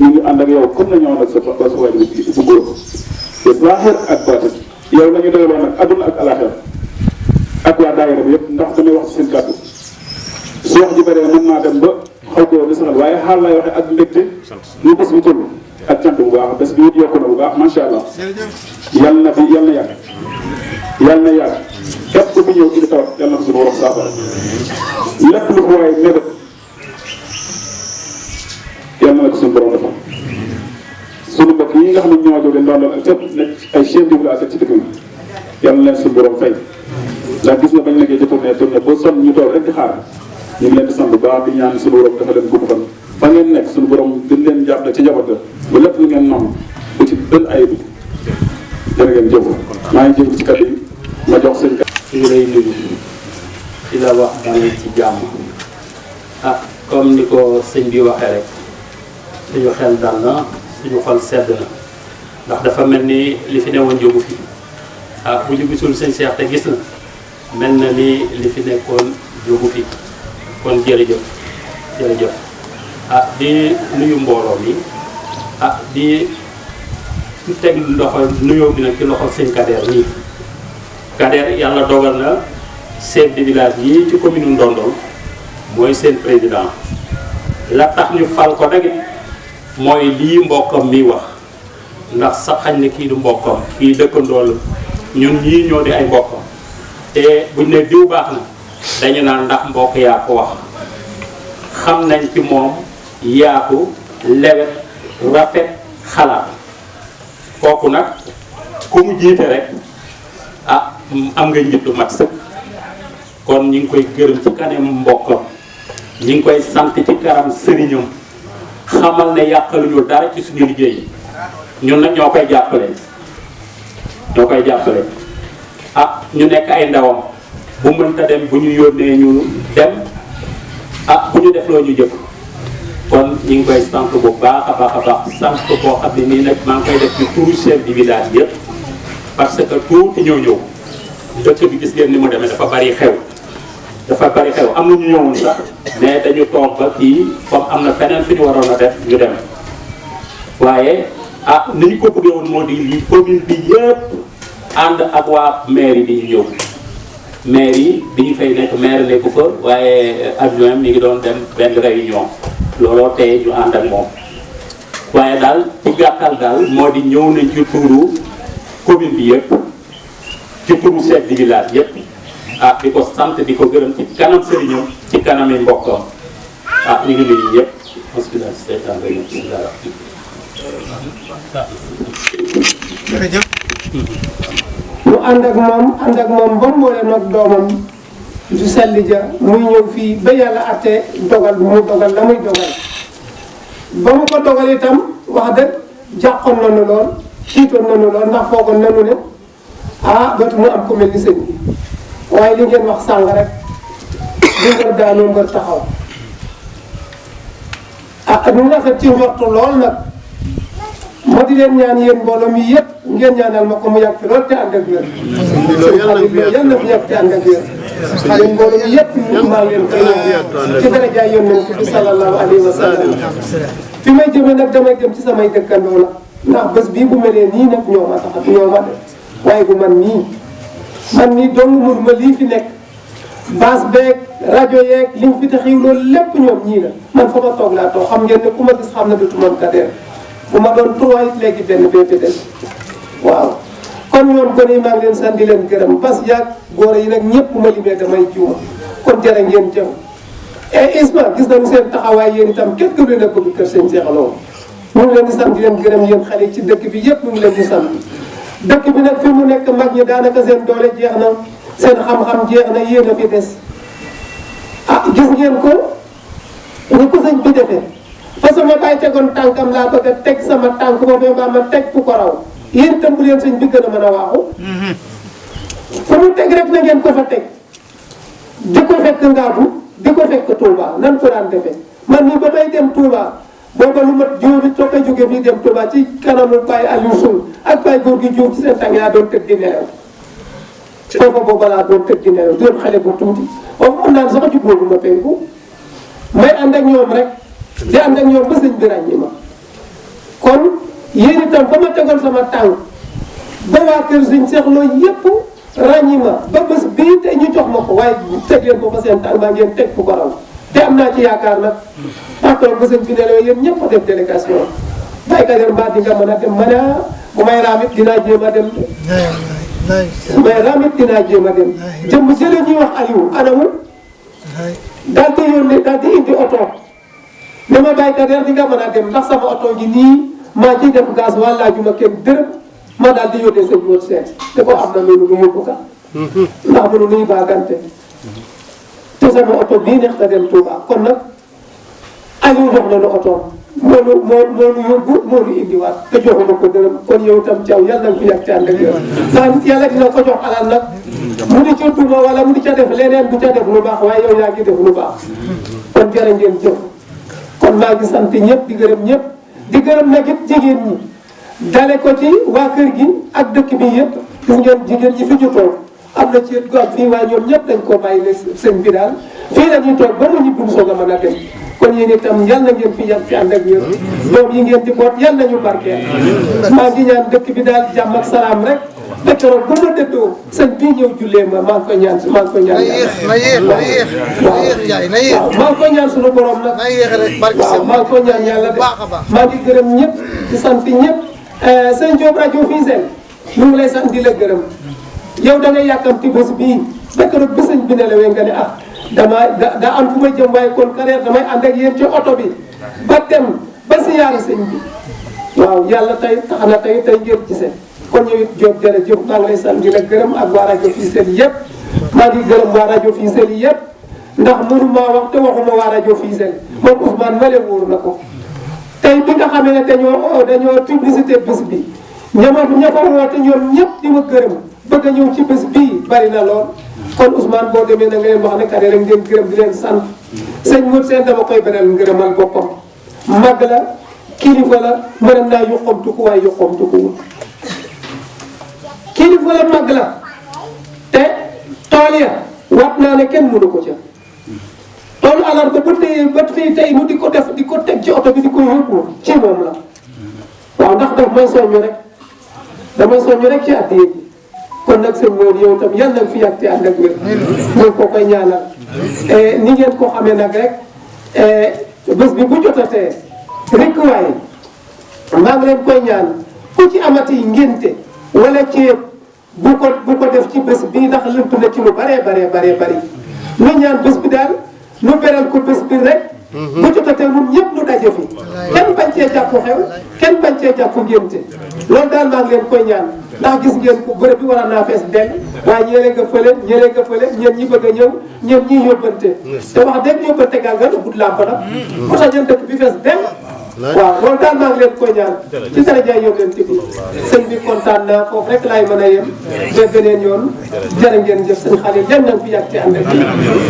ñu ngi ànd ak yow comme na ñëwoon ak sa waay bu góor te zahir ak baatin yow la ñu doyloo nag adduna ak alaxira ak waa daayira bi yëpp ndax damay wax ci seen kàddu su wax ji bëree mën naa dem ba xaw ko li saxal waaye xaal lay waxee ak mbégte ñu bés bi toll ak cant bu baax bés bi it yokku na bu baax macha allah yal na yàgg yal na yàgg képp ku fi ñëw ci tawat yal na ko suñu borom saafara lépp lu ko waaye mébét yal na ko suñu borom defal suñu mbokk yi nga xam ne ñoo jógee Ndondol ak fépp nekk ay chef de village ci dëkk bi yal na leen suñu borom fay ndax gis nga bañ nekkee ci tournée boo sonn ñu toog rek di xaar ñu ngi leen di sant bu baax di ñaan suñu borom dafa leen gudd fan fa ngeen nekk suñu borom gën leen jàppale ci njaboot ba lépp lu ngeen noonu bu ci benn ay bi jërë ngeen jëf maa ngi jëf ci kàddu yi ma jox seen kàddu. ñu ngi lay nuyu di la wax dangay ci jàmm comme ni ko sëñ bi waxee rek suñu xel dal na suñu xol sedd na ndax dafa mel ni li fi newoon jógu fi bu ñu gisul sëñ Cheikh te gis na mel na ni li fi nekkoon jógu fi kon jërëjëf di nuyu mbooloo mi di teg loxo nuyoo bi nag ci loxo sëñ Kader nii. Kader yàlla dogal na chef de village yi ci commune Ndondol mooy seen président la tax ñu fal ko nag mooy lii mbokkam mi wax ndax sax xañ ne kii du mbokkam kii dëkkandool ñun ñii ñoo di ay mbokkam te buñ ne diw baax na dañu naan ndax mbokk yaa ko wax xam nañ ci moom yaatu lewet rafet xalaat kooku nag ku mu jiite rek ah am nga njiitu mat sëkk kon ñi ngi koy gërëm ci kanam mbokkam ñi ngi koy sant ci karam sëriñam xamal ne yàqaluñu dara ci suñu liggéey ñun nag ñoo koy jàppale ah ñu nekk ay ndawam bu mënta dem bu ñu yónnee ñu dem ah bu ñu def loo ñu jëf kon ñu ngi koy sant bu baax a baax sant boo xam ne nii nag maa ngi koy def ci turu chef du village yëpp parce que tuuti ñëw dëkk bi gis ngeen ni mu demee dafa bari xew am na ñu ñëwoon sax mais dañu toog ba kii comme am na feneen fi ñu waroon a def ñu dem waaye ah ni ñu ko bëggee woon moo di lii commune bi yëpp ànd ak waa mairie bi ñëw mairie bi ñu fay nekk maire nekku fa waaye adjoint mi ngi doon dem benn réunion looloo tey ñu ànd ak moom waaye daal ci gàttal daal moo di ñëw nañ ci tuuru commune bi yëpp ci turu chef du village yëpp ah di ko sant di ko gërëm ci kanam sëriñam ci kanami mbokkam ah ñu ngi nuyu ñëpp bismillah seytaan rajim bismillah jërëjëf. mu ànd ak moom ba mu boole nag doomam du selli ja muy ñëw fii ba yàlla atte dogal mu dogal la muy dogal ba mu ko dogal itam wax dëgg jàqoon nañu lool tiitoon nañu lool ndax foogoon nañu ne ah dootuñu am ku mel ni sëñ bi waaye li ngeen wax sàng rek di ngër daanoo ngër taxaw ah ñu rafet ci njortu lool nag ma di leen ñaan yéen mbooloo mi yëpp ngeen ñaanal ma ko mu yàgg fi lool te ànd ak wér. yal na fi yàgg te ànd ak wér. yéen mbooloo mi yëpp ñu maa leen koy ñaan ci darajaay yonent bi sallallahu alayhi wa sallam. fi may jëmee nag damay jëm ci samay dëkkandoo la ndax bés bii bu melee nii nag ñoo ma tax ñoo ma def waaye bu man nii dong mun ma lii fi nekk baas beeg rajo yeeg liñ fi taxiw loolu lépp ñoom ñii la man fa ma toog laa toog xam ngeen ne ku ma gis xam na dootu man Kader bu ma doon 3 it léegi benn bee fi des waaw kon ñoom kon yi maa ngi leen sant di leen gërëm bas yaag góor yi nag ñëpp ma limee damay juuma kon jërë ngeen jëf et Isma gis nañu seen taxawaay yéen itam kenn gënu leen a bëgg kër seen Cheikh Lo ñu ngi leen di sant di leen gërëm yéen xale yi ci dëkk bi yëpp ñu ngi leen di sant dëkk bi nag fi mu nekk mag ñi daanaka seen doole jeex na seen xam-xam jeex na yéen a fi des ah gis ngeen ko ni ko sëñ bi defee parce que ma bàyyi tegoon tànkam laa bëgg a teg sama tànk boobu ba ma teg fu ko raw yéen itam bu leen sëñ bi gën a mën a waaxu fu mu teg rek na ngeen ko fa teg di ko fekk Ngaabu di ko fekk Touba nan ko daan defee man ni ba may dem Touba booba lu mat juróomi toog a jóge fii dem Touba ci kanamu Baye Aliou Sow ak Baye góor gi Diouf ci seen tàng yaa doon tëdd di nelaw foofa booba laa doon tëdd di nelaw doon xale bu tuuti foofu mën naan sax jubóobu ma penku may ànd ak ñoom rek di ànd ak ñoom ba sëñ bi ràññi ma kon yéen itam ba ma tegoon sama tànk ba waa kër sëñ Cheikh Lo yëpp ràññi ma ba bés bii te ñu jox ma ko waaye teg leen ko fa seen tànk maa ngeen teg fu ko raw te am naa ci yaakaar nag maa toog ba sëñ bi ne la yéen ñëpp a def délégation Baye Kader mbaa di nga mën a dem ma ne bu may raam it dinaa jéem a dem bu may raam it dinaa jéem a dem jëmm jële ñuy wax Aliou anamu daal di yónnee daal di indi oto ne ma Baye Kader di nga mën a dem ndax sama oto gi nii maa ciy def gaz wala laajuma kenn dërëm ma daal di yónnee sëñ Mor seet te ko am na loolu nga yóbbu ka ndax mënu nuy baagante te sama oto bii neex na dem Touba kon nag Aliou jox na la oto moo nu yóbbu moo nu indiwaat te joxuma ko dërëm kon yow tam Thiaw yàlla na ko yàgg ci ànd ak yow ndax yàlla dina ko jox alal nag mu di ca Touba wala mu di ca def leneen du ca def lu baax waaye yow yaa ngi def lu baax kon jërë ngeen jëf kon maa ngi sant ñëpp di gërëm ñëpp di gërëm nag it jigéen ñi dale ko ci waa kër gi ak dëkk bi yëpp gis ngeen jigéen ñi fi ñu toog am na ci gox fii waaye ñoom ñëpp dañ koo bàyyi ne sëñ bi daal fii la ñuy toog ba mu ñibbi soog a mën a dem kon yéen itam yal na ngeen fi yàgg ci ànd ak wér doom yi ngeen di boot yal nañu barkeel maa ngi ñaan dëkk bi daal jàmm ak salaam rek te keroog bu ma dëddoo sëñ bii ñëw jullee ma maa ngi koy ñaan maa ngi koy ñaan waaw maa ngi koy ñaan suñu borom nag waaw maa ngi koy ñaan yàlla de maa ngi gërëm ñëpp di sant ñëpp sëñ Diop rajo fii seen ñu ngi lay sant di la gërëm yow da ngay yàkkamti bés bii ba keroog bi sëñ bi ne la wee nga ne ah daa am fu may jëm waaye kon carrière damay ànd ak yéen ci oto bi ba dem ba siyaari sëñ bi waaw yàlla tey tax na tey ngeen gisee kon ñëw it Diop jërëjëf maa ngi lay sant di la gërëm ak waa rajo Fissel yëpp maa ngi gërëm waa rajo Fissel yëpp ndax mënu maa wax te waxuma waa rajo Fissel moom Ousmane Male wóor na ko tey bi nga xamee ne dañoo publicité bés bi ña fa woote ñoom ñëpp di ma gërëm bëgg a ñëw ci bés bii bari na lool kon Ousmane boo demee na nga leen wax ne kat rek ngeen gërëm di leen sant sëñ Modou Sène dama koy beral ngërëmal boppam mag la kilifa la mën naa yuqamtu ko waaye yuqamtu ko wut kilifa la mag la te tool ya wat naa ne kenn mënu ko ca toolu alarba ba tey ba fii tey mu di ko teg ci oto bi di ko yóbbu ci moom la waaw ndax daf may soññu rek damay soññu rek ci addiya ji kon nag sëñ Modou yow itam yal na fi yàgg te ànd ak wér ñu ko koy ñaanal ni ngeen ko xamee nag rek bés bi bu jotatee rek waaye maa ngi leen koy ñaan ku ci amati ngénte wala ceeb bu ko def ci bés bi ndax lënt na ci lu baree bari ñu ñaan bés bi daal nu beral ko bés bi rek bu jotatee ñun ñëpp nu daje fi kenn bañ cee jàpp xew kenn bañ cee jàpp ngénte loolu daal maa ngi leen koy ñaan ndax gis ngeen ko bërëb bi war naa fees dell waaye ñële nga fële ñeen ñi bëgg a ñëw ñeen ñi yóbbante te wax dëgg yóbbante gal nga gut làmp nag bu tax ñeen dëkk bi fees dell waaw loolu daal maa ngi leen koy ñaan ci darajaay yóbbante bi sëñ bi kontaan naa foofu rek laay mën a yem ba beneen yoon jërë ngeen jëf sëñ Xalil dem nañ fi yàgg ci ànd ak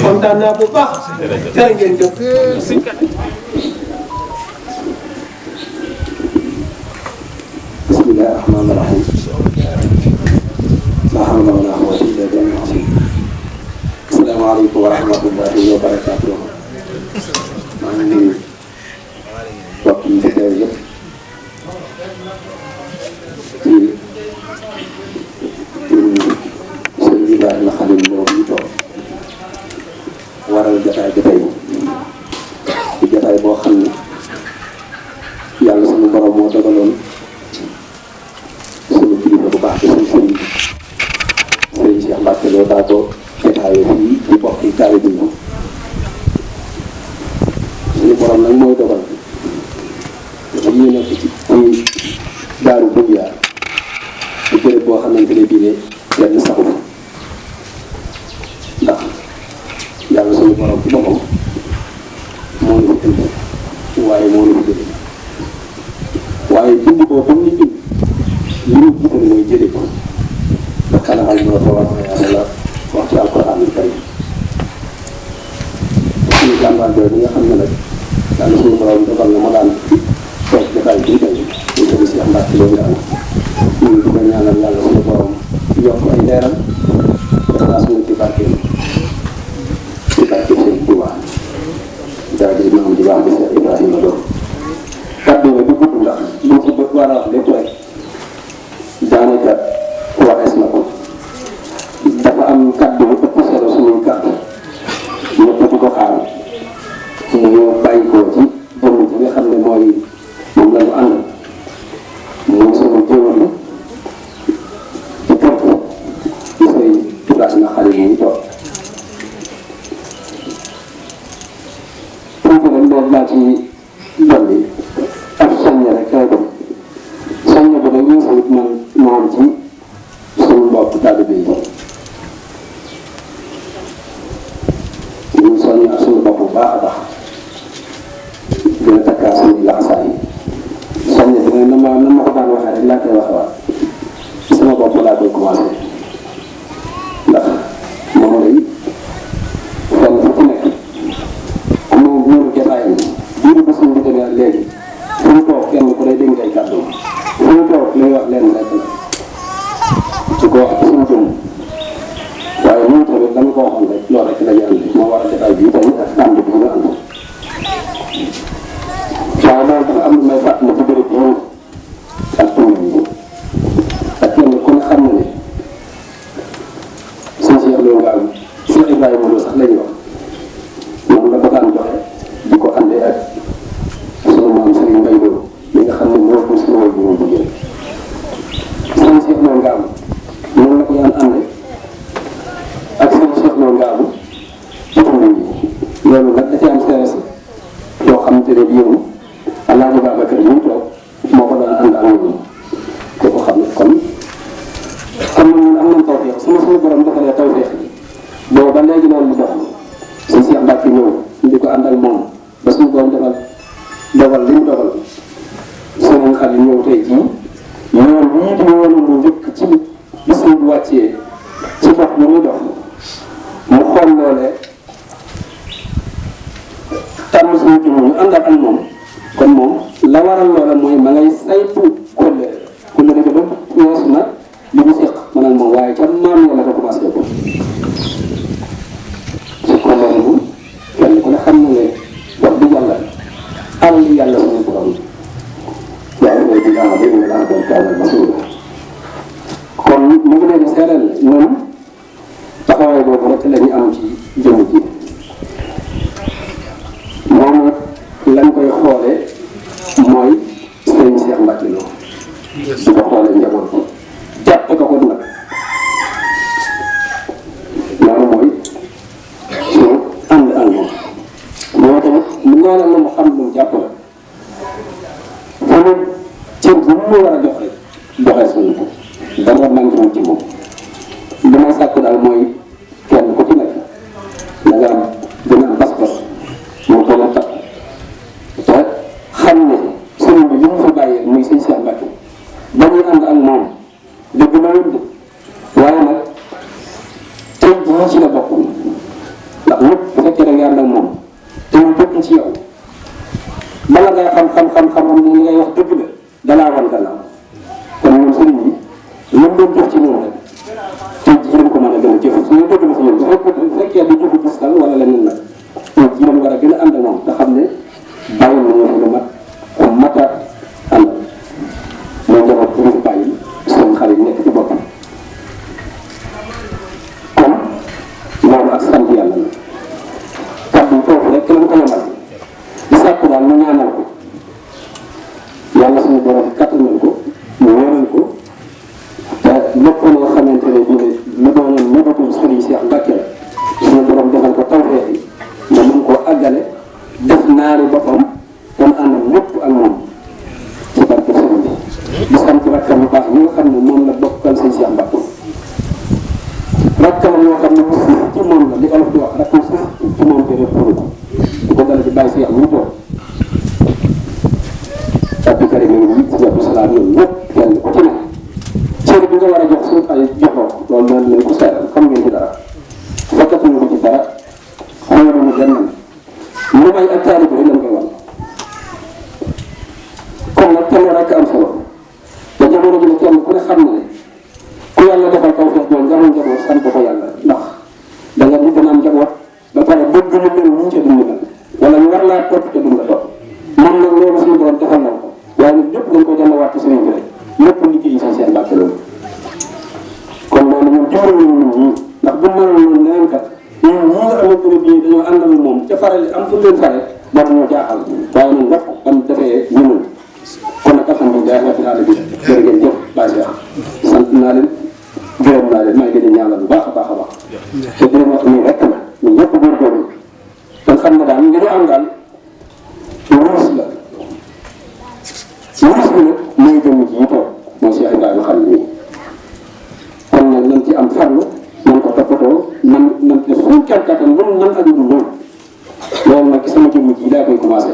kontaan naa bu baax jërë ngeen jëf bismillahi rahmaani rahim laa hawla wala quwwata illa billah asalaamaaleykum wa rahmatullahi wa barakaatuh maa ngi nuyu mbokk yi fi teew yëpp ci sëñ Ibrahima Khalil boobu ñu toog waral jotaay bi tey di jotaay boo xam ne yàlla sunu borom moo dogaloon sunu kilifa bu baax bi suñu sëriñ Cheikh Mbacke Lo daa ko jotaayoo fii di bokk yi taalibe bi suñu borom nag mooy dogal dafa ñu nekk ci daaru Bunyaar di béréb boo xamante ne bii ne kenn saxu ndax yàlla suñu borom ci boppam moo ñu fi indi waaye moo ñu fi jëlee waaye bind boobu ñu bind li ñu jiital mooy jëlee ko ba xalaxal ñoo ko war a yàlla wax ci alquran al karim suñu jàmbaar bi nga xam ne nag yàlla suñu borom dogal na ma daan toog jotaay bii tey ñu ko Cheikh Mbacke Lo ñaan ñu ngi ko ñaanal yàlla suñu borom yokk ay leeram dafa suñu ci barke seen Tuubaa daal di maam di baax di Cheikh Ibrahima Lo kàddu nga du gudd ndax lu ko bët war a wax lépp rek daanaka waxees na ko dafa am kàddu bu ëpp solo suñuy kàddu ñëpp di ko xaar ñu bàyyi ko ci jëmm ji nga xam ne mooy moom la ñu ànd muy suñu jëwri ci kër gi di sëy Ibrahima Khalil yi toog tuuti nag loolu laa ci dolli ak soññe rek kay dem soññe bi nag ñu ngi man moom ci suñu mbokk taalibe yi ñu soññaat suñu bopp bu baax a baax gën a takkaat suñuy laxasaay yi soññe bi nag na ma ko daan waxee rek laa koy waxewaat sama bopp laa koy commencé ndax moom lay fenn fu ci nekk ku mu wóoru jotaayam biiru bés bu demee ak léegi fu mu toog kenn ku ne dégg ngay kàddu fu mu toog lay wax lenn rek la su ko wax ci suñu jëm waaye ñun tamit dañu ko waxoon rek loolu rek la ñu ànd moo war a jotaay bii tamit ak ànd bi ñu ànd ak ñoom kooku xam ne kon ñun am nañ tawfeex suñu borom defalee tawfeex boobu ba léegi loolu lu dox suñu Cheikh Mbacke ñëw di ko ànd ak moom ba suñu borom dogal li mu dogal sëriñ xale ñëw tey jii yoon bii di yoonu mu njëkk ci bis bu wàccee ci dox bi muy dox mu xool loolee tàmm suñu jëm ñu ànd ak moom kon moom la waral loola mooy ma ngay saytu kóllëre ga ba weesu na li mu seq man ak moom waaye ca maam ya la ko commencé ko ci kóllëre bu kenn ku ne xam na ne wax dëgg yàlla am li yàlla suñu borom waaye mooy di laa dégg nga laa doon kaanal masuul kon mu ngi leen di seeral ñoom taxawaay boobu rek la ñu am ci jëmm ji moom lañ koy xoolee mooy sëriñ Cheikh Mbacke Lo su ko xoolee njaboot ko jàpp ko ko nag loolu mooy suñu ànd ak moom moo tamit mu noonu la mu xam lu mu jàpp la xamul cër bu mu war a jox rek doxee suñu ko dara manqué ci moom li may sàkk daal mooy kenn ku ci nekk da nga am dina am pas-pas mu gën a takk te xam ne sëriñ bi li mu fi bàyyee muy sëñ Cheikh Mbacke dañuy ànd ak moom dëgg la wut waaye nag tey jii ci la bokk ndax ñëpp bu fekkee da nga ànd ak moom te mu bëgg ci yow bala ngay xam li ngay wax dëgg la dalaa wan gannaaw kon ñun sëriñ bi lan doon jëf ci ñoom rek tey jii lañ ko mën a gën a jëf suñu dëgg la si ñoom bu fekkee di jëfu gis tal wala leneen nag tey jii lañ war a gën a ànd ak moom te xam ne bàyyi nañu fi lu mat ku mat a ànd mooy njaboot bu ñu fi bàyyi seen xale yi nekk ci boppam kon loolu ak sant yàlla la kàddu foofu rek lañ ko yemal di sàkku daal ñu ñaanal ko yàlla suñu borom kattanal ko mu wéral ko te lépp loo xamante ne bii lu doonoon mëbatul Sëriñ Cheikh Mbacke la suñu borom defal ko tawfeex yi nga mën koo àggale def naari boppam kon ànd lépp ak moom ci barke sëriñ bi di sant rakkam yu baax ñi nga xam ne moom la bokkal Sëriñ Cheikh Mbacke rakkam yoo xam ne mu suuf ci moom la li olof di wax rakkam suuf ci moom te rek pour di ko dala ci bàyyi Cheikh mu toog Abdou Karim yi si Abdou Salaam ñoom ñëpp kenn ku ci ne cër bi nga war a jox suñu xale joxoo loolu noonu lañ ko seeral xam ngeen ci dara fekkatuñu ko ci dara xooluñu benn lu may ak taalibe rek lañ koy wax kon nag kenn rek am solo te jamono ji ne kenn ku ne xam na ne ku yàlla defal tawfeex doon nga am njaboot sant ko yàlla ndax da nga di dana am njaboot ba pare bëgg ñu mel ñu ca dund mel wala ñu war laa topp ca dund la topp moom nag loolu suñu borom defal na ko waaye nag lépp dañ ko jëndawaat ci sëriñ bi rek lépp liggéey Sëriñ Cheikh Mbacke loolu kon loolu ñun jublu nañu ñun ñii ndax bu ñu mënoon noonu leneen kat ñun ñii nga xamante ne bii dañoo àndal moom ca faral am fu leen fare war ñoo jaaxal waaye nag ndox am defee ñu mën kon nag alhamdulilah rabbil alamin jërë ngeen jëf bàyyi Cheikh sant naa leen gërëm naa leen maa ngi leen di ñaanal bu baax a baax a baax te di leen wax nii rek la ñun ñëpp góorgóorlu kon xam ne daal li ñu am daal wurus la wurus bi nag mooy jëmm ji yi toog mooy Cheikh Ibrahima xam nii kon nag nañ ci am farlu nañ ko toppatoo nan def suñu kéem kattan lu nan ak lu loolu nag sama jëmm ji daa koy commencé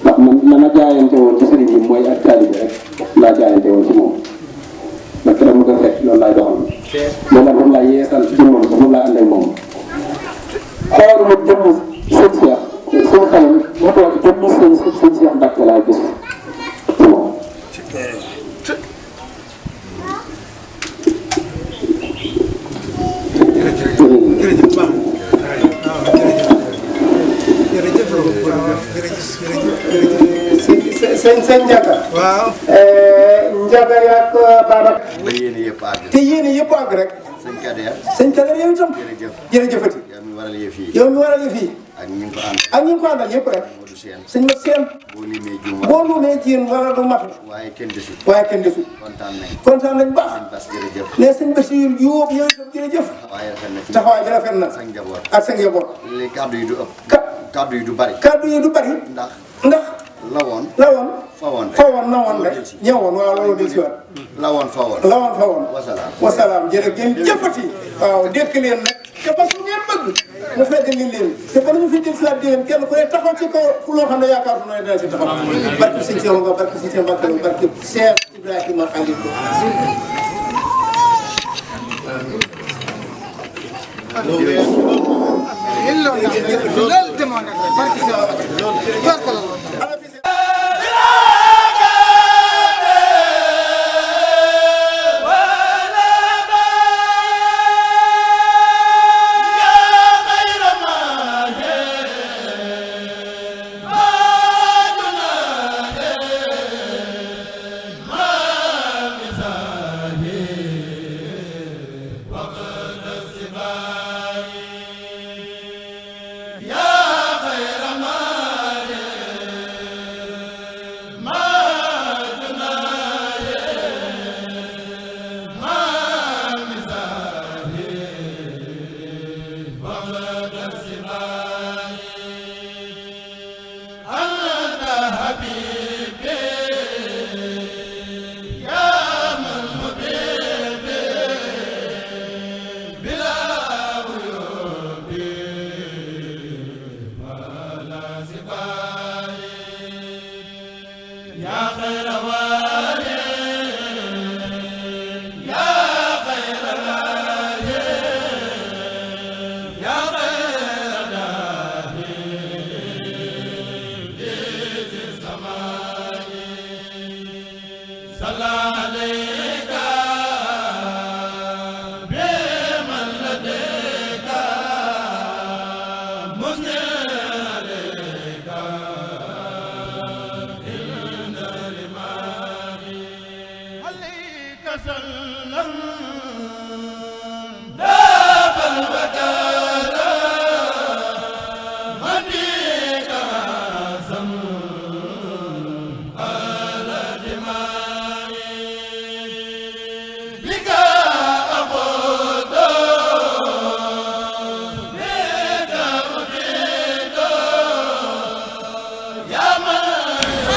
ndax man la ma jaayante woon ci sëriñ bi mooy ak taalibe rek laa jaayante woon ci moom ba keroog mu ko fekk loolu laay doxal loolu la moom laa yeesal jëmmam ba moom laa ànd ak moom xooluma jëmm sëñ Cheikh suñu xale mu toog jëmm sëñ Cheikh Mbacke laa gis ci moom sëñ Ndiaga. waaw. Ndiaga yaak Baba. ba yéene yëpp àgg. te yéene yëpp àgg rek. sëñ Kader. sëñ Kader yow itam. jërëjëf jërëjëfati. yow mi waral yëf yi. yow mi waral yëf yi. ak ñi ko ànd. ak ñi ko àndal yëpp rek. sëñ ma seen. boo limee juum boo lumee jiin wala du mat. waaye kenn desul. waaye kenn desul. kontaan nañ. kontaan nañ baax. sëñ Bass jërëjëf. mais sëñ Bachir Diop yow itam jërëjëf. waaye rafet na ci taxawaay bi rafet na. sa njaboot ak sa njaboot. léegi kàddu yi du ëpp. kàddu yi du bari. kàddu yi du bari. ndax lawoon lawoon fawoon fawoon nawoon rek ñëwoon waaw loolu del si waat lawoon fawoon lawoon fawoon wasalaam wasalaam jërë ngeen jëfati waaw dékk leen nag te parce que ngeen bëgg mu fekk ni leen te bala ñu fi jël si waat déwén kenn ku ne taxaw ci kaw ku loo xam ne yaakaar naa ne dana si taxaw barke sëñ Cheikh nga barke sëñ Mbacke barke Cheikh Ibrahima Khalil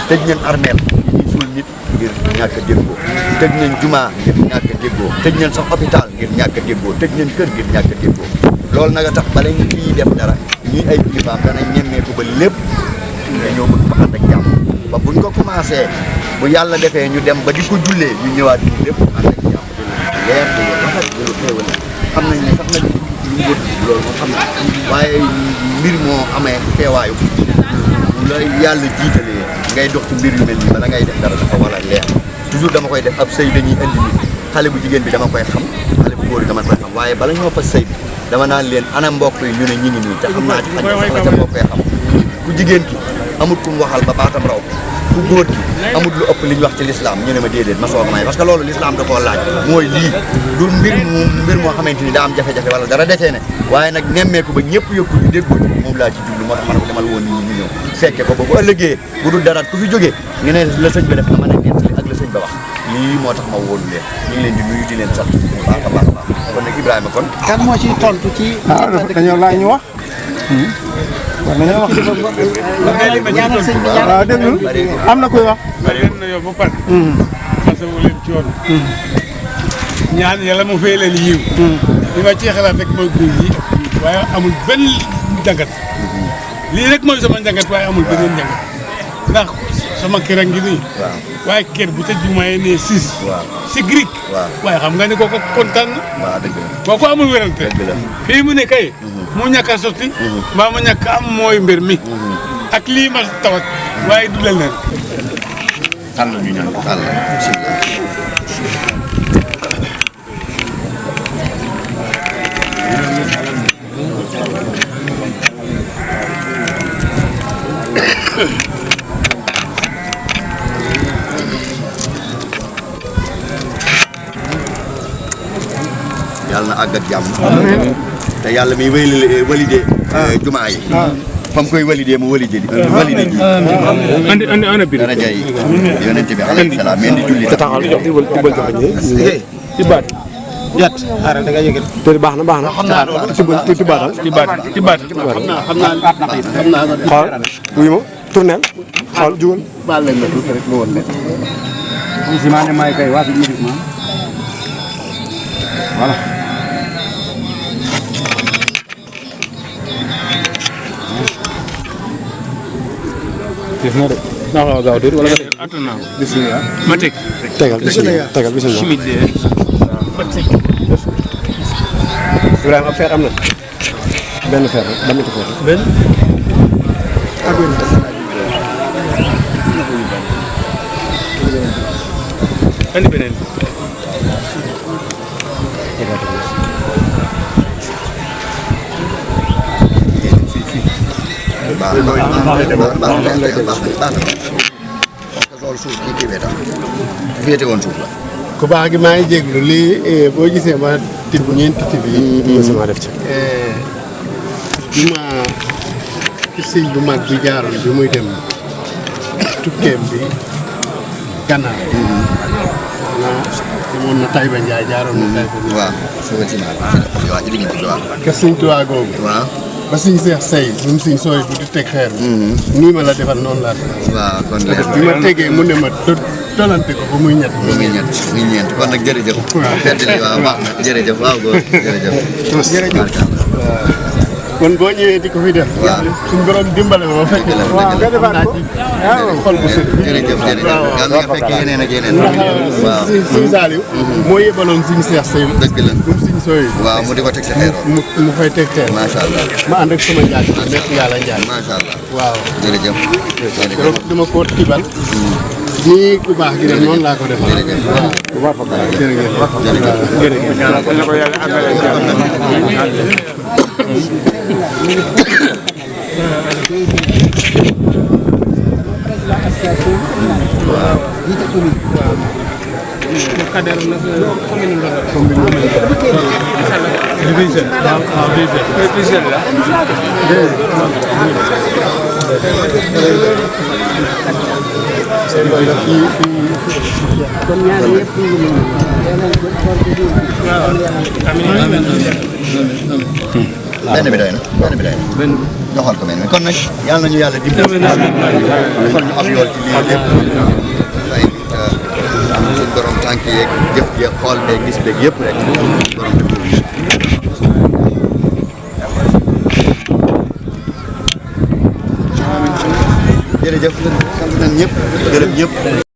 tëj nañ armeel ñuy suul nit ngir ñàkk a déggoo tëj nañ jumaa ngir ñàkk a déggoo tëj nañ sax hôpital ngir ñàkk a déggoo tëj nañ kër ngir ñàkk a déggoo loolu nag a tax bala ñu lii def dara ñii ay kilifaam danañ ñemmeeku ba lépp dañoo bëgg ba ànd ak jàmm ba buñ ko commencé bu yàlla defee ñu dem ba di ko jullee ñu ñëwaat ñu lépp ànd ak jàmm di leer di lu rafet di lu xéewal xam nañ ne sax nag ñu wut loolu moo xam ne waaye mbir moo amee teewaayu bu la yàlla jiitalee ngay dox ci mbir yu mel nii bala ngay def dara dafa war a leer toujours dama koy def ab sëy dañuy indi nit xale bu jigéen bi dama koy xam xale bu góor bi dama koy xam waaye bala ñoo fa sëy bi dama naan leen ana mbokk yi ñu ne ñi ngi nii te xam naa ci xaj sax la ca mbokk yi xam ku jigéen ki amut ku mu waxal ba baatam raw ku góor ki amut lu ëpp li ñu wax ci lislaam ñu ne ma déedéet ma soog a may parce que loolu lislaam da koo laaj mooy lii du mbir moo xamante ni daa am jafe-jafe wala dara desee ne waaye nag nemmeeku ba ñëpp yëpp ñu déggoo moom laa ci jublu moo tax ma ne ko demal woon nit ñi ñu ñëw fekke ko ba bu ëllëgee bu dul dara ku fi jógee ñu ne la sëñ ba def nga mën a nettali ak la sëñ ba wax lii moo tax ma wóolu leen ñu ngi leen di nuyu di leen sant bu baax a baax a baax kon nag Ibrahima kon kan moo ciy tontu ci. dañoo laaj ñu wax. war nañoo wax. ñaanal sëñ bi waaw déglu am na koy wax. leen na yow ba pare masawu leen coono ñaan yàlla mu fay leen yiw li ma ci xalaat rek mooy guy yi waaye amul benn njàngat lii rek mooy sama njàngat waaye amul beneen njàngat ndax sama kër a ngi nii waaye kër bu ca jumaayee ne 6 si grik waaye xam nga ne kooku kontaan na kooku amul wérante fii mu ne kay mu ñàkk a sotti mbaa mu ñàkk am mooy mbir mi ak lii ma tawat waaye du leen leen tàll ñu ñaan tàll bismillah yàlla na àgg ak jàmm te yàlla mi validé jumaa yi fam koy validé mu validé ji andi bi daraja yi yonent bi alayhi salaam men di julli taxawal jox tibal joxe ci baat yat xaaral da nga yëgal te baax na ci baatal ci baat xam naa xool wuyu ma tournel xool jugal baal leen ma tuuti rek ma woon leen. si maa ne maay kay waa fi ñu ma voilà. def na de naa xaw a gaaw déet wala nga def attan naa ko bisimilah ma teg tegal bisimilah tegal bisimilah Ibrahima ab fer am na benn fer rek ba ñetti fer benn ak benn andi beneen féete woon suuf la. ku baax gi maa ngi jéglu lii boo gisee ma tibb ñeenti tibb yi. sama def ci. bi ma ci sëñ bu mag bi jaaroon bi muy dem tukkeem bi Gànnaar. demoon na Taïba Ndiaye jaaroon na Taïba Ndiaye. waaw sama ci waaw ci diggante bi waaw. ka sëñ Tuubaa googu. waaw. ba suñ seex say ñun suñ sooy bu di teg xeer bi. nii ma la defal noonu laa defal. waaw kon leer na bi ma tegee mu ne ma tolante ko ba muy ñett. ba muy ñett muy ñeent kon nag jërëjëf. waaw fàttali waaw baax na jërëjëf waaw góor jërëjëf. kon boo ñëwee di ko fi def. waaw suñ borom dimbale ma ba fekk. waaw nga defaat ko xol bu sëdd. jërëjëf jërëjëf yàlla nga fekk yeneen ak yeneen. waaw suñ Saliou. moo yebaloon suñ seex say. dëgg la suñ sooy. waaw mu di ko teg sa xeer. mu fay teg xeer. macha allah. ma ànd ak sama njaay. nekk yàlla njaay. macha allah. waaw jërëjëf. jërëjëf dama ko tibal. nii ku baax gi de noonu laa ko defal. jërëjëf waaw benn bi doy na benn bi doy na. benn joxal ko benn bi kon nag yàlla nañu yàlla dimbali. kon ñu am yool ci lii lépp. waaye suñ borom tànk yeeg jëf yeeg xool beeg gis beeg yëpp rek borom def jërëjëf sant nañ ñëpp gërëm ñëpp.